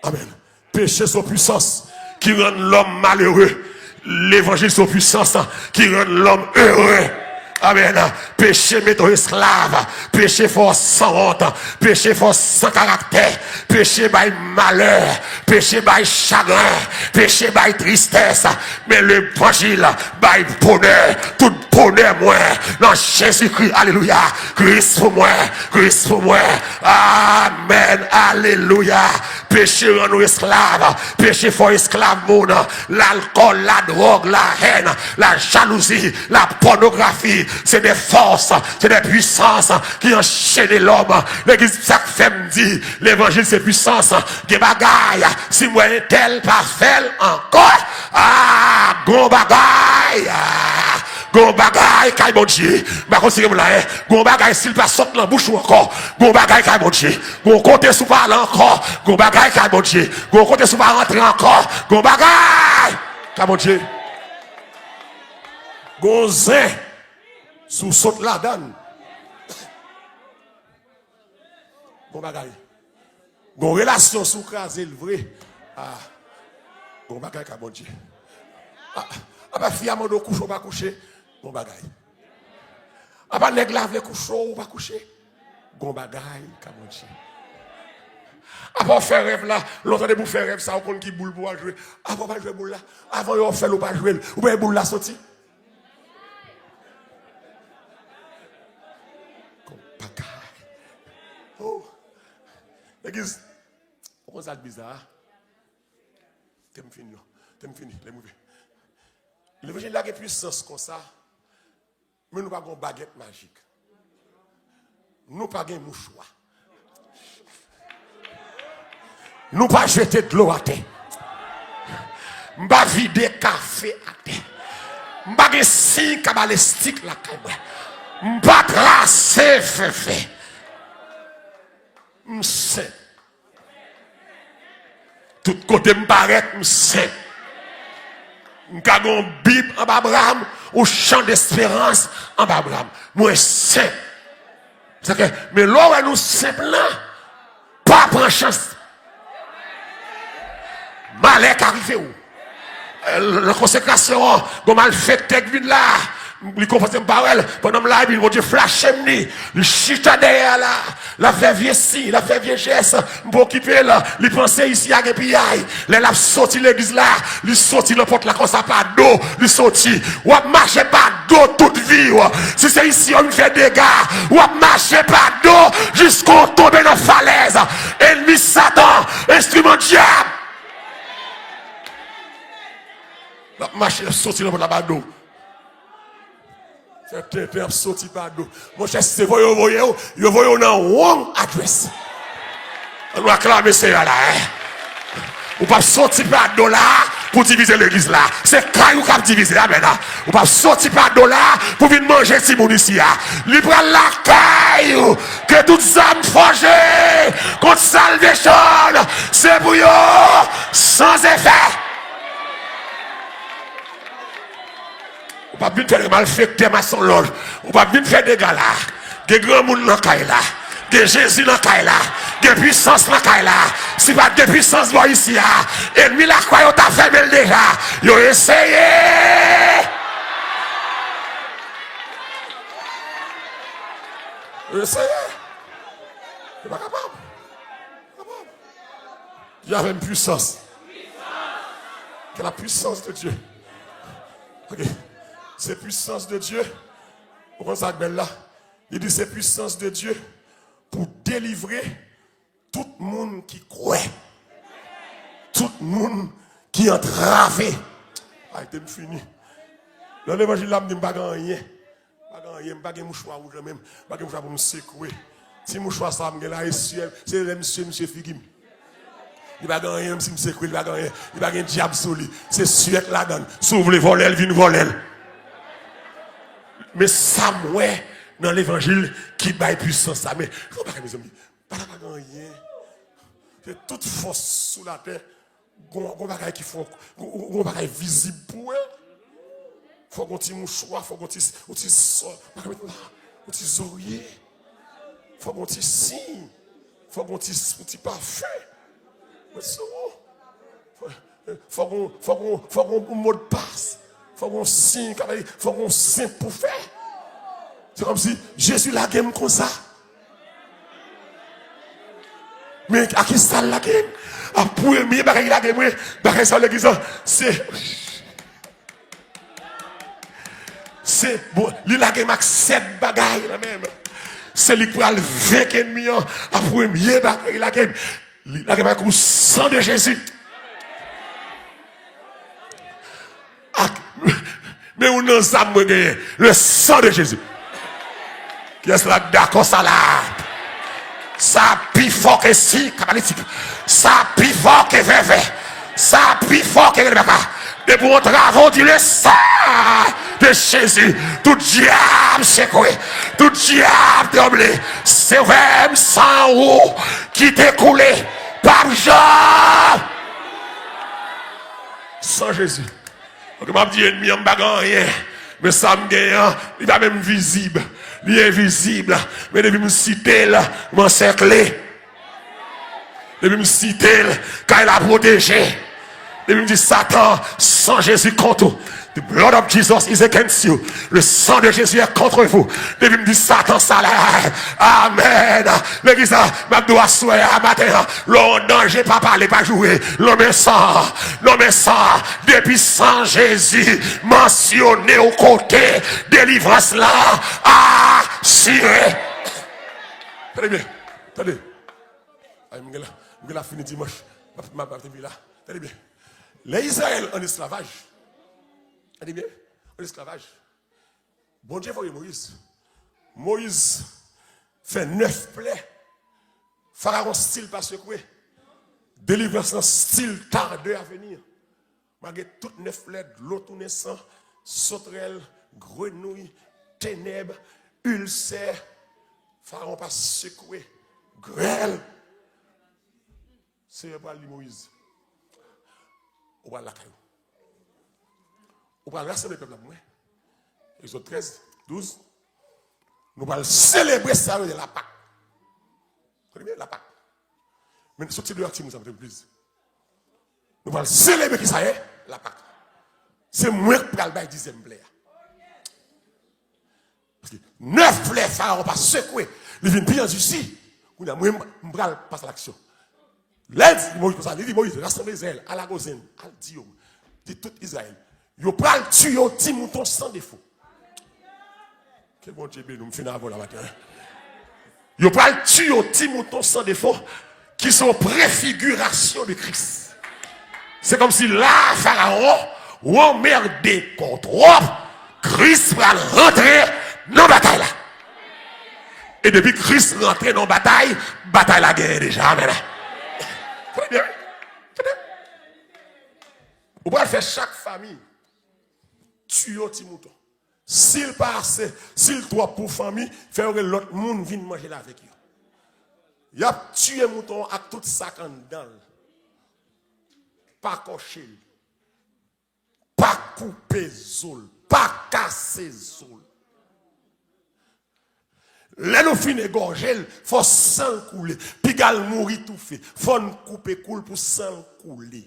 Amèn. Peche se yon pwisans ki rann lòm malere. Levanjil se yon pwisans ki rann lòm ere. Amèn. Peche mete w esklav. Peche fè w sanwont. Peche fè w san karaktè. Peche bay malè. Peche bay chagren. Peche bay tristès. Men levanjil bay bonè. Tout bonè mwen nan Jezikri. Alelouya. Kris pou mwen. Kris pou mwen. Amèn. Alelouya. Peche rann ou esklav. Peche fè w esklav moun. Lalkòl, ladwòg, lahèn, lajalouzi, lapònografi, se de fòs, se de pwisans ki anchene lòm. Legliz, sa k fè m di levanjil se pwisans. Gen bagay, si m wè entèl pa fè l ankò, ah, gon bagay, ah, gon bagay kay Bondye. M pa konn si gen moun la, eh. Gon bagay, si l pa sot nan bouch ou ankò, gon bagay kay Bondye. Gon kote si w pa ale ankò, gon bagay kay Bondye. Gon kote si w pa rantre ankò, gon bagay kay Bondye. Gon zen, si w sot ladan l, gon bagay. Gon relasyon, si w kraze l vre, ah, gon bagay kay Bondye. Ah, apa fi a mande w kouche, w pa kouche, gon bagay. Apa nèg la vle kouche w, ou pa kouche. Gon bagay kay Bondye. Apa w fè rèv la, lè w tande pou w fè rèv sa, ou konn ki boul pou w al jwe. Apa w pa jwe boul la. Avan yo fè l, ou pa jwe l. Ou pa wè boul la soti. Gon bagay. Oh. Legliz, ou konn sa k bizar? Ke m fin non. Te m fini, lè m rive. Levanjil la gen pwisans konsa, men nou pa gen yon bagèt majik. Nou pa gen mouchwa. Nou pa jete dlo atè. M pa vide kafe atè. M pa gen siy kabalestik lakay mwen. M pa trase fèfè. M senp. Tout kote m parèt, m senp. M ka gen yon Bib anba bra m, yon chan desperans anba bra m. Mwen senp. Sa ke, men lè w wè nou senp lan, pa pran chans. Malè ka rive w. Nan konsekrasyon an, gon malfektè k vin la. Li konfwonte m pawòl. Pandan m la, epi Bondye flache m li. Li chita dèyè a la. L ap fè vye siy, l ap fè vye jès. M pa okipe l. Li panse isi a gen piyay. Lè l ap soti legliz la, li soti nan pòt la konsa pa do. Li soti. W ap mache pa do tout vi w. Si se isi yo vin fè dega, w ap mache pa do jiske w tonbe nan falèz. Ènmi Satan, enstriman dyab. L ap mache, l ap soti nan pòt la pa do. Fè tenten ap soti pa do. Monchè, si se voye yo voye w, yo voye w nan wrong address. Ann nou aklame Seyè la, en. Ou p ap soti pa do la pou divize legliz la. Se kay ou k ap divize, amèn. Ou p ap soti pa do la pou vin manje timoun isi a. Li pral lakay ou. Ke tout zam fòje kont Salvation, se pou yo san efè. Ou p ap vin fè malfektè, masonlòj. Ou p ap vin fè dega la. Gen granmoun nan kay la. Gen Jezi nan kay la. Gen pwisans nan kay la. Si pa t gen pwisans bò isi a, ènmi lakwa yo ta fèmen l deja. Yo eseye. Yo eseye. Yo pa kapab. Kapab. Di avè m, pwisans. Que la puissance de Dieu. Ok. Se pwisans de Dye. Ou konn sa k bèl la? Li di se pwisans de Dye pou delivre tout moun ki kwè. Tout moun ki antrave. Ay, te m fini. Nan levanjil la, m di m pa gen anyen. Pa gen anyen, m pa gen mouchwa wouj nan men m, m pa gen mouchwa pou m sekwe. Ti mouchwa sa a m gen la, e syè, se lè m sye, m sye figi m. Li pa gen anyen, menm si m sekwe, li pa gen anyen. Li pa gen dyab sou li. Se syè k ladan l. Si w vle vòlè l, vin vòlè l. Men sa m wè nan levanjil ki bay pwisans sa. Men, yon bagay, mezanmi, pa ta pa gen anyen. Se tout fòs sou latè. Gon, gon bagay ki fò, gon, gon bagay vizib pou wè. Fò gon ti mouchwa, fò gon ti, yon ti sò, pa ka met la, yon ti zorye. Fò gon ti siy, fò gon ti, yon ti pafen. Met sou ou. Fò, fò gon, fò gon, fò gon modpas. Fò gon siy, fò gon senp pou fè. Se kòmsi Jezi lage m konsa. Men a kisa l lage m? A premye bagay li lage mwen, bagay sa yo legliz lan, se, se, bon, li lage m ak sèt bagay nan men m. Se li k pral venk ènmi an. A premye bagay li lage m, li lage m ak ou san de Jezi. Ak, men yon nan zam mwen genyen, le sang de Jésus. Kiyès la k dakò sa la? Sa pi fò ke siy kabalistik. Sa pi fò ke vèvè. Sa pi fò ke rebeka. Depi w antrave w di le sang de Jésus, tout dyab sekwe, tout dyab tranble. Se vèm san ou ki te koule. P ap janm. San Jezi. Ok, m ap di ènmi an, m pa gen anyen. Men sa m genyen an, li pa menm vizib. Li envizib. Men depi m site l, m ansèkle. Depi m site l, kay la pwoteje. Depi m di Satan, san Jezi kont ou. The blood of Jesus is against you. Le sang de Jésus est contre vous. Depi m di Satan sa la. Amèn. Legliz la, m ap di w aswè a, maten an, lè w an danje, pa pale, pa joure. Nonmen san, nonmen san. Depi san Jezi mansyone w kote, delivrans la asire. Tande byen, tande. Ay, m gen la, m gen la fini dimanch. M ap, m ap, m ap te vin la. Tande byen. Lè Izrayèl ann esklavaj, tande byen, ann esklavaj, Bondye voye Moyiz. Moyiz fè nèf plè. Farawon still pa sekwe. Delivrans lan still tarde a venir. Malgre tout nèf plè, dlo tounen san, sotrèl, grenouy, tenèb, ilsè, Farawon pa sekwe. Grèl. Senyè pral di Moyiz, ou pral lakay ou. Ou pral rasanble pèp la pou mwen. Egzòd trèz, douz. Nou pral selebre sa yo de Lapak. Tande byen, Lapak. Men soti deyò ak timoun sa, mete l pliz. Nou pral selebre ki sa ye? Lapak. Se mwen k pral bay dizyèm plè a. Paske nèf plè Farawon pa sekwe, li vin pi andisi. Kounye a, mwen, m pral pase a laksyon. Lè l di Moyiz konsa, li di Moyiz, rasanble Izrayèl, al a Gozen, al di yo, di tout Izrayèl, yo pral tiye yon ti mouton san defo. Ke Bondye beni w, m fin avè w la maten an. Yo pral tiye yon ti mouton san defo, ki se yon prefigirasyon de Kris. Se kòmsi la, Farawon, w anmède kò w twòp, Kris pral rantre nan batay la. E depi Kris rantre nan batay, batay la genyen deja. Amèn. Tande byen, wi. Tande. Ou pral fè chak fanmi tiye yon ti mouton. Si l pa ase, si l twòp pou fanmi, fè yo rele lòt moun vin manje l avèk yo. Y ap tiye mouton an ak tout sa k anndan l. Pa kòche l. Pa koupe zo l. Pa kase zo l. Lè nou fin egòje l, fò san l koule. Piga l mouri toufe. Fò n koupe kou l pou san l koule.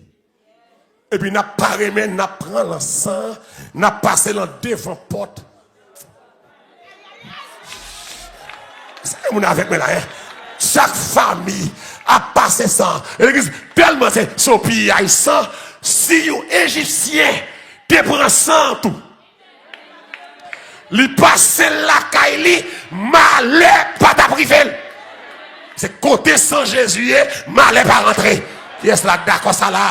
Epi n ap pare men, n ap pran lansan an, n ap pase l andevan pòt. Èske gen moun avèk mwen la, en? Chak fanmi ap pase san. E legliz tèlman se, se yon piyay san. Si yon Ejipsyen te pran san an tou, li pase l lakay li, malè pa t ap rive l. Se kote san Jezi ye, malè pa rantre. Kiyès la k dakò sa la?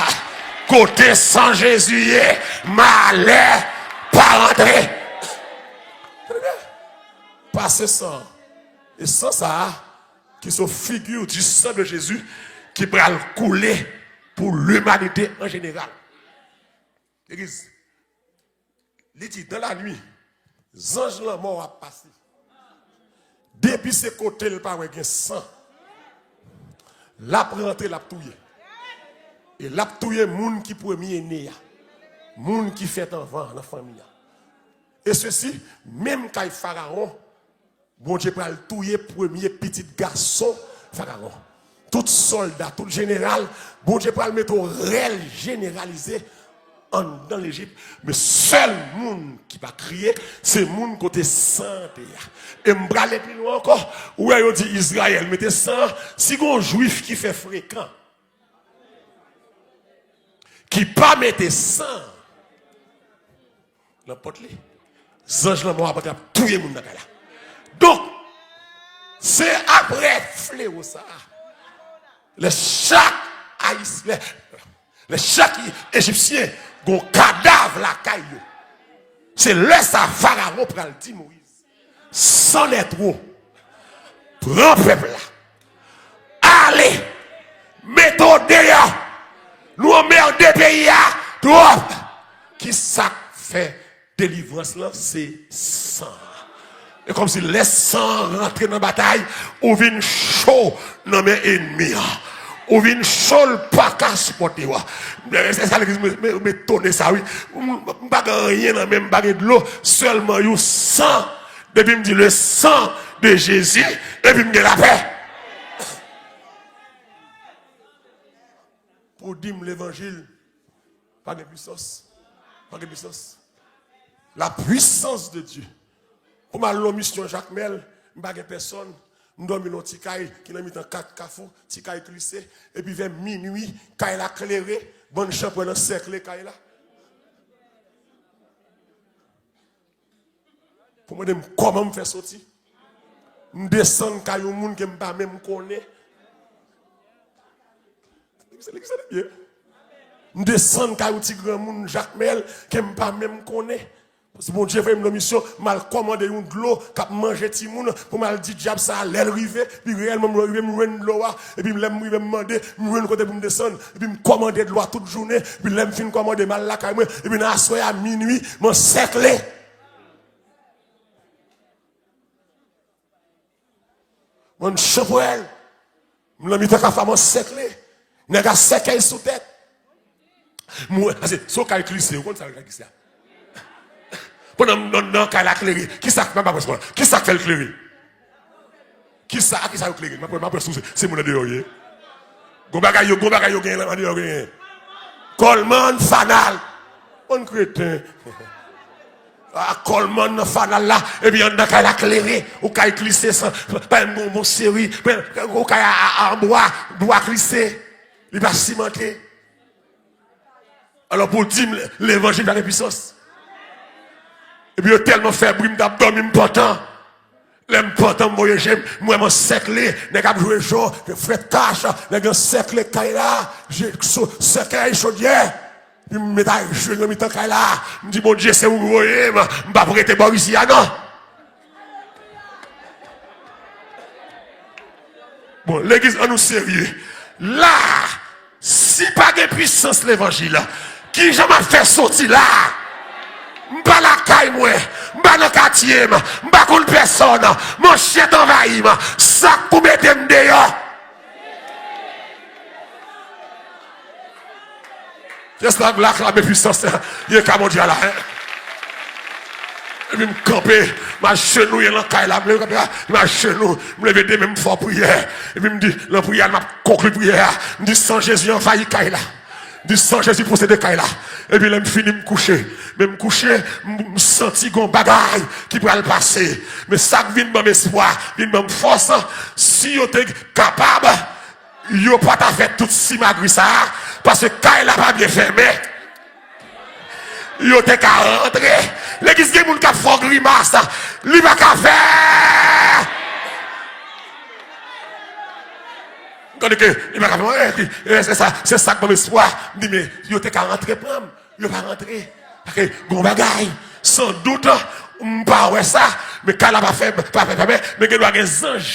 Kote san Jezi ye, malè pa rantre. Pase san. E san sa a, ki se yon figi du sang de Jésus ki pral koule pou limanite an jeneral. Legliz, li di, dans la nuit, zanj lanmò ap pase. Depi se kote l pa wè gen san, l ap rantre, l ap touye. E l ap touye moun ki premye ne a, moun ki fèt anvan nan fanmi a. E sesi, menm kay Farawon, Bondye pral touye premye pitit gason Farawon. Tout sòlda, tout jeneral, Bondye pral mete yon rèl jeneralize anndan Lejip. Men sèl moun ki pa kriye, se moun kote san an te ye a. E m prale pi lwen ankò, ou wè yo di Izrayèl mete san an, si gon jwif ki fè frekan, ki pa mete san an nan pòt li, zanj lanmò a pa t ap touye moun nan kay la. Donk, se apre flewo sa a, lè chak Ayis-, lè, lè chak Ejipsyen gon kadav lakay yo, se lè sa a Farawon pral di Moyiz, san nètwo, pran pèp la, ale, mete w deyò, nou anmède peyi a twòp. Kisa k fè delivrans lan? Se san. E kòmsi lè san an rantre nan batay, ou vin cho nan men ènmi an. Ou vin cho, l pa ka sipòte w. Se sa legliz, m, m, m etone sa, wi. M, m pa gen anyen nan men m, m pa gen dlo, sèlman yon san. Depi m di le sang de Jésus, epi m gen lapè. Pou di m levanjil, pa gen pwisans. Pa gen pwisans. La puissance de Dieu. Pou m al nan misyon Jakmèl, m pa gen pèsòn. M dòmi nan yon ti kay ki nan mitan kat kafou, ti kay klise. Epi vè minui, kay la klere, bann chanpwèl ansèkle kay la. Pou mande m kòman m fè soti. M desann kay yon moun ke m pa menm konnen. Legliz, legliz, tande byen. M desann kay yon ti granmoun Jakmèl ke m pa menm konnen. Paske Bondye voye m nan misyon, m al kòmande yon dlo k ap manje timoun pou m al di dyab sa a lè l rive, epi reyèlman m rive m jwenn dlo a, epi lè m rive m mande, m jwenn kote pou m desann, epi m kòmande dlo a tout jounen, epi lè m fin kòmande m al lakay mwen, epi nan aswè a minui, m ansèkle. Bann chanpwèl. M nan mitan kafwa m ansèkle. Nèg a sèkèy sou tèt. M wè, pase, se yon kay klise, ou konn sa yon kay klise a? Pandan m nan, nan kay la klere, kisa k, m ap ba pwès mwen, kisa k fè l klere? Kisa, a kisa yo klere? M ap, m ap wè si se, se moun andeyò yo ye. Gon bagay yo, gon bagay yo genyen la, andeyò yo genyen. Kòlmann, fanal. Bann kreten. A kòlmann nan fanal la, epi anndan kay la klere, ou kay klise san, pa menm gon bon seri, pa menm, ou kay a, a, a, an bwa, bwa klise, li pa simante. Alò pou w di m levanjil pa gen pisans. Epi yo tèlman fè bri m t ap dòmi m pantan. Lè m pantan m voye je m, m wè m ansèkle, nèg ap jwe jò, frè tach, nèg ansèkle kay la, je, so, sèkèy chodyè. Epi m met a je m nan mitan kay la, m di Bondye se ou k voye m, m p ap rete bò isi a non. Bon, legliz, ann nou serye. La, si pa gen pisans levanjil, kijan m ap fè soti la? M pa lakay mwen, m pa nan katye m, m pa konn pèsòn, manchèt anvayi m, sa k pou mete m deyò? Kiyès la, la klame pisans li ye ka Bondye a la, en? Epi m kanpe, m ajenouye nan kay la, m leve kanpe a, m ajenou, m leve de men m fè priyè. Epi m di, nan priyè a, m ap konkli priyè a. M di, san Jezi anvayi kay la. M di, san Jezi posede kay la. Epi lè m fini, m kouche. Men m kouche, m, m santi gon bagay ki pral pase. Men sa k vin ban m espwa, vin ban m fòs, si yo te kapab, yo pa ta fè tout simagri sa a, paske kay la pa byen fèmen. Yo te ka rantre. Legliz, gen moun k ap fè w grimas, li pa ka fè. Tande ke li pa ka fè, e, e, se sa, se sa k ban m espwa. M di, men yo te ka rantre pran m, yo pa rantre. Paske gon bagay, san dout, m pa wè sa, men kay la pa fè, pa fè, pa fè, men gen dwa gen zanj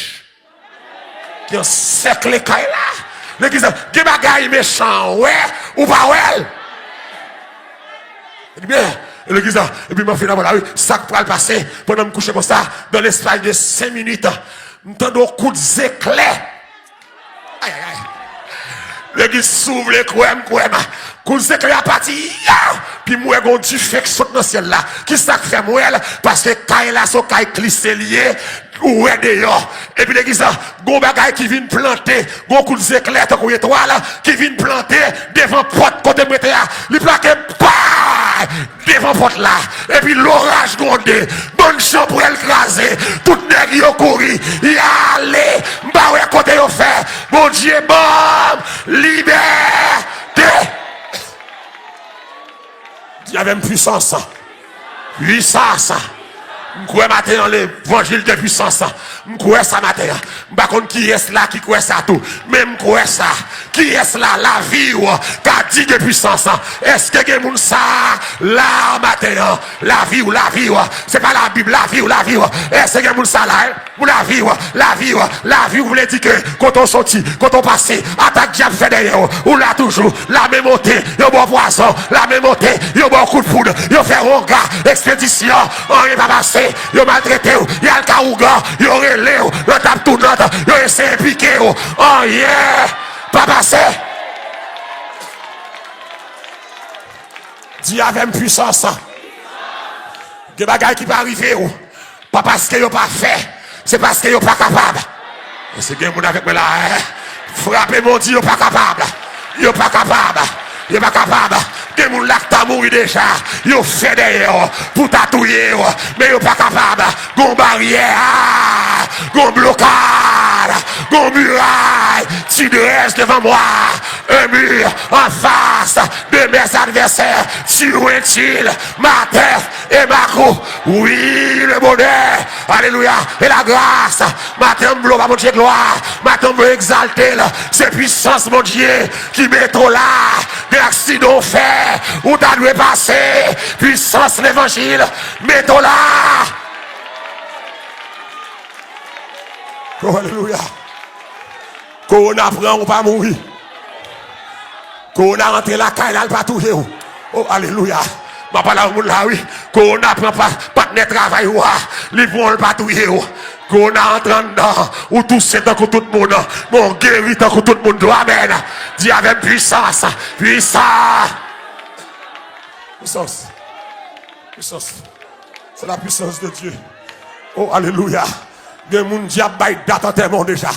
ki ansèkle kay la. Legliz la, gen bagay mechan an wè, ou pa wè l. Tande byen, legliz la, epi m ap fin apre la, wi, sa k pral pase, pandan m kouche konsa, dans l'espace de cinq minutes, m tande yon kout zeklè. Ay, ay, ay. Legliz, si w vle kwè m, kwè m. Kout zeklè a pati, ya! Pi m wè gon dife k sot nan syèl la. Kisa k fè m wè l? Paske kay la se yon kay klise li ye, ou wè deyò. Epi legliz la, gon bagay ki vin plante, gon kout zeklè tankou etwal ki vin plante devan pòt kote m rete a. Li plake, pa! Devan pòt la, epi loraj gwonde, bann chanpwèl kraze, tout nèg yo kouri, y ale, m pa wè kote yo fè, Bondye ban m libète. Di avè m, pwisans, pwisans. M kwè maten an levanjil de pwisans. M kwè sa maten an. M pa konn kiyès la ki kwè sa tou, men m kwè sa. Kiyès la, lavi w ka di gen pwisans? Èske gen moun sa la maten an? Lavi w, lavi w. Se pa Labib, lavi w, lavi w. Èske gen moun sa la, en? Pou lavi w, lavi w, lavi w vle di ke kote w soti, kote w pase, atak dyab fè dèyè w, ou la toujou. Lame monte, yo ba w pwazon, lame monte, yo ba w kout poud, yo fè wonga, ekspedisyon, anyen pa pase, yo maltrete w, y al ka ougan, yo rele w, nan tap tounant, yo eseye pike w, anyen pa pase. Di avè m, pwisans. Gen bagay ki pa rive w, pa paske yo pa fè, se paske yo pa kapab. Èske gen moun avèk mwen la, en? Frape men w, di yo pa kapab. Yo pa kapab. Yo pa kapab. Gen moun la k ta mouri deja. Yo fè dèyè w pou ta touye w. Men yo pa kapab. Gon baryè. Gon blokad. Gon miray. Tu dresses devant moi un mur en face de mes adversaires. Tu retires ma tête et ma coupe. Oui, le bonheur. Alelouya. E la gras. Maten m vle w ba Bondye glwa. Maten m vle w egzalte l. Se pwisans Bondye ki mete w la. Gen aksidan w fè. Ou ta dwe pase. Pwisans levanjil mete w la. Oh, alelouya. Kowona pran ou pa mouri. Kowona rantre lakay la, l pa touye w. Oh, alelouya. M ap pale a yon moun la, wi. Kowona pran pa, patnè travay ou a, li pran w, l pa touye w. Kowona antre anndan, ou touse tankou tout moun. Men w geri tankou tout moun. Di amèn. Di avè m, pwisans. Pwisans. Pwisans. Pwisans. C'est la puissance de Dieu. Oh, alelouya. Gen moun dyab bay dat antèman w deja.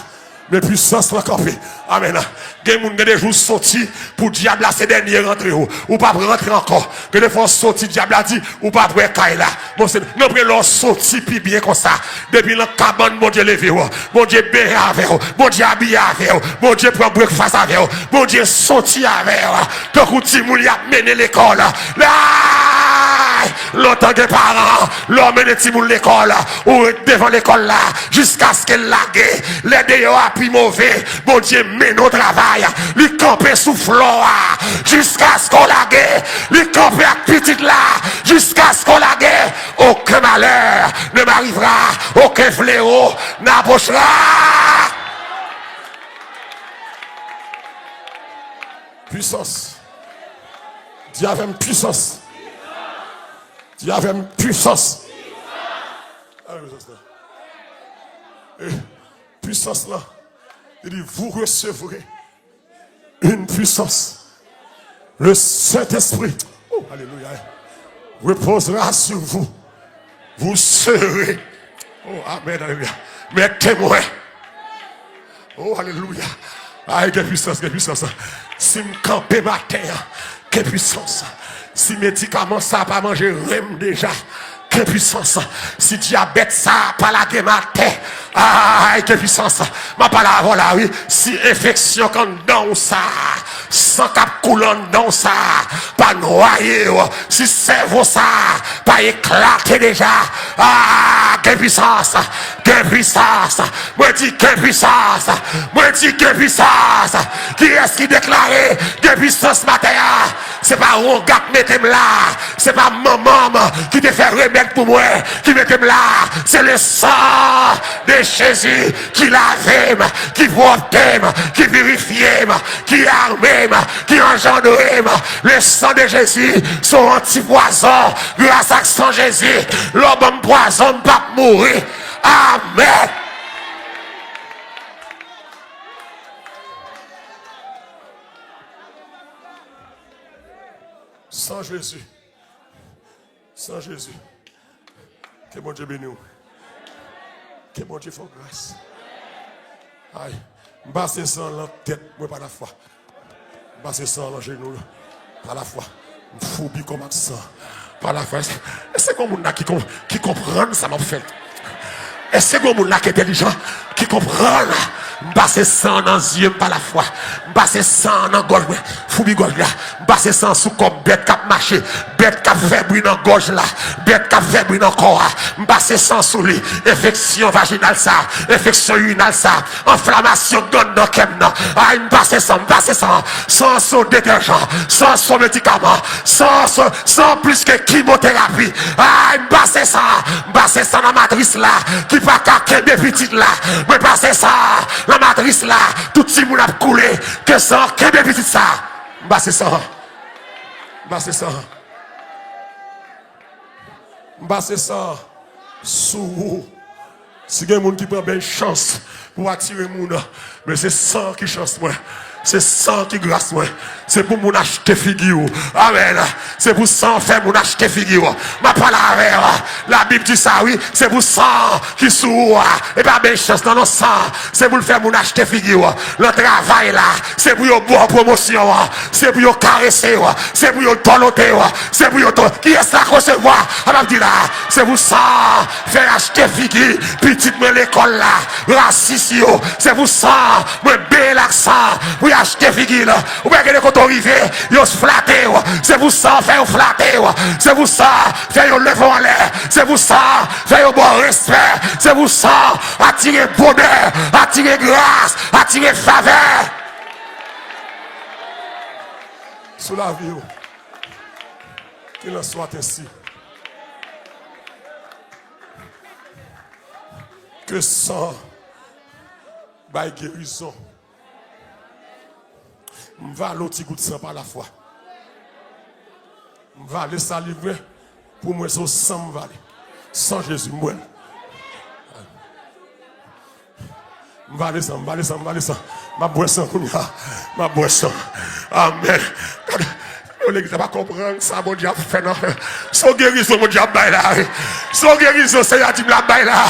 Men pwisans lan kanpe. Amèn. Gen moun gen de jou soti pou dyab la se dènye rantre w. Ou p ap rantre ankò. Gen de fwa w soti dyab la di ou p ap wè kay la. Bon, se nan pre lè w soti pi byen konsa. Depi nan kabann Bondye leve w. Bondye benyen avè w. Bondye abiye avè w. Bondye pran breakfast avè w. Bondye soti avè w. Tankou timoun y ap mennen lekòl. Ay! Lontan gen paran, lè w mennen timoun lekòl, ou ret devan lekòl la jiskaske l lage. Lè deyò a pi move, Bondye mennen w travay. Li kanpe sou flò a jiskaske w lage. Li kanpe ak pitit la jiskaske w lage. Aucun malheur ne m'arrivera, aucun fléau n'approchera. Pwisans. Di avè m, pwisans. Di avè m, pwisans. Gade pwisans lan. E, pwisans lan. Li di, vous recevrez une puissance. Le Saint-Esprit, oh, alelouya, reposera sur vous. Vous serez, oh, amèn, alelouya, mes témoins. Oh, alelouya. Ay, gen pwisans, gen pwisans. Si m kanpe maten an, gen pwisans. Si medikaman sa pa manje ren m deja, gen pwisans. Si dyabèt sa pa lage m atè, ay, gen pwisans. M ap pale avè w la, wi. Si enfeksyon k anndan w sa, san k ap koule anndan w sa, pa nwaye w. Si sèvo sa pa eklate deja, ah, gen pwisans, gen pwisans. Mwen di gen pwisans. Mwen di gen pwisans. Kiyès ki deklare gen pwisans maten an? Se pa wonga k mete m la. Se pa manman m ki te fè remèd pou mwen ki mete m la. Se le sang de Jésus ki lave m, ki pwòpte m, ki pirifye m, ki ame m, ki anjandre m. Le sang de Jésus se yon antipwazon. Gras ak san Jezi, lè w ban m pwazon, m p ap mouri. Amèn. San Jezi. San Jezi. Ke Bondye beni w. Ke Bondye fè w gras. Ay, m pase san lan tèt mwen pa lafwa. M pase san lan jenou yo pa lafwa. M foubi kò m ak san pa lafwa. Èske, èske gen moun la ki kon-, ki konprann sa m ap fè? Èske gen moun la ki entèlijan, ki konprann? M pase san nan zye m pa lafwa. M pase san nan gòj mwen, foubi gòj la. M pase san sou kò m, bèt k ap mache, bèt k ap fè bri nan gòj la, bèt k ap fè bri nan kò a. M pase san sou li. Enfeksyon vajinal sa, enfeksyon irinal sa, anflamasyon grann nan kè m nan. Ay, m pase san, m pase san. San se yon detèjan, san se yon medikaman, san se, san plis ke kimoterapi. Ay, m pase san, m pase san nan matris la ki pa ka kenbe pitit la. Mwen pase san nan matris la, tout timoun ap koule, ke san kenbe pitit sa. M pase san. M pase san. M pase san sou ou. Si gen moun ki pran bèl chans pou atire moun, men se san ki chans mwen. Se san ki gras mwen. Se pou moun achte figi w. Amèn. Se pou san fè moun achte figi w. M ap pale avè w. Labib di sa, wi. Se pou san ki sou ou a. E pa bèl chans, non, non, san. Se pou l fè moun achte figi w. Nan travay la, se pou yo ba w pwomosyon an. Se pou yo karese w. Se pou yo dòlote w. Se pou yo to-, kiyès k resevwa? An ap di la, Se pou sa, fè achte figi pitit mwen lekòl la, rasis yo. Se pou sa, mwen benyen l ak sa, pou y achte figi l. Ou pa gade kote w rive, yo flate w. Se pou sa, fè yo flate w. Se pou sa, fè yo leve w anlè. Se pou sa, fè yo ba w respè. Se pou sa, atire bonè, atire gras, atire favè sou lavi w. Qu'il en soit ainsi. Ke san bay gerizon. M vale yon ti gout san pa lafwa. M vale saliv mwen. Pou mwen, se yon san m vale. San Jezi, m bwè l. M vale san, m vale san, m vale san. M ap bwè san kounye a. M ap bwè san. Amèn. Gade, legliz la pa konprann sa Bondye ap fè nan. Se yon gerizon Bondye ap bay la, wi. Se yon gerizon Seyè a di m l ap bay la.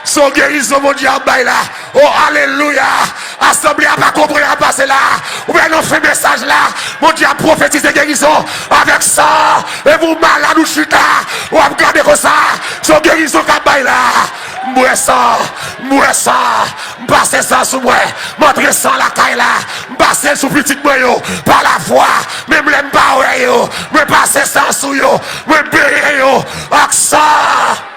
Se yon gerizon Bondye ap bay la. O, alelouya. Asanble a pa konprann sa k ap pase la. Ou wè nan fen mesaj la, Bondye ap pwofetize gerizon avèk sa. E pou w malad ou chita, w ap gade konsa. Se yon gerizon k ap bay la. M bwè sa, m bwè sa. M pase san sou mwen. M antre san lakay la. M pase l sou pitit mwen yo. Pa lafwa. Menm lè m pa wè yo. Mwen pase san sou yo. Mwen benyen yo ak san.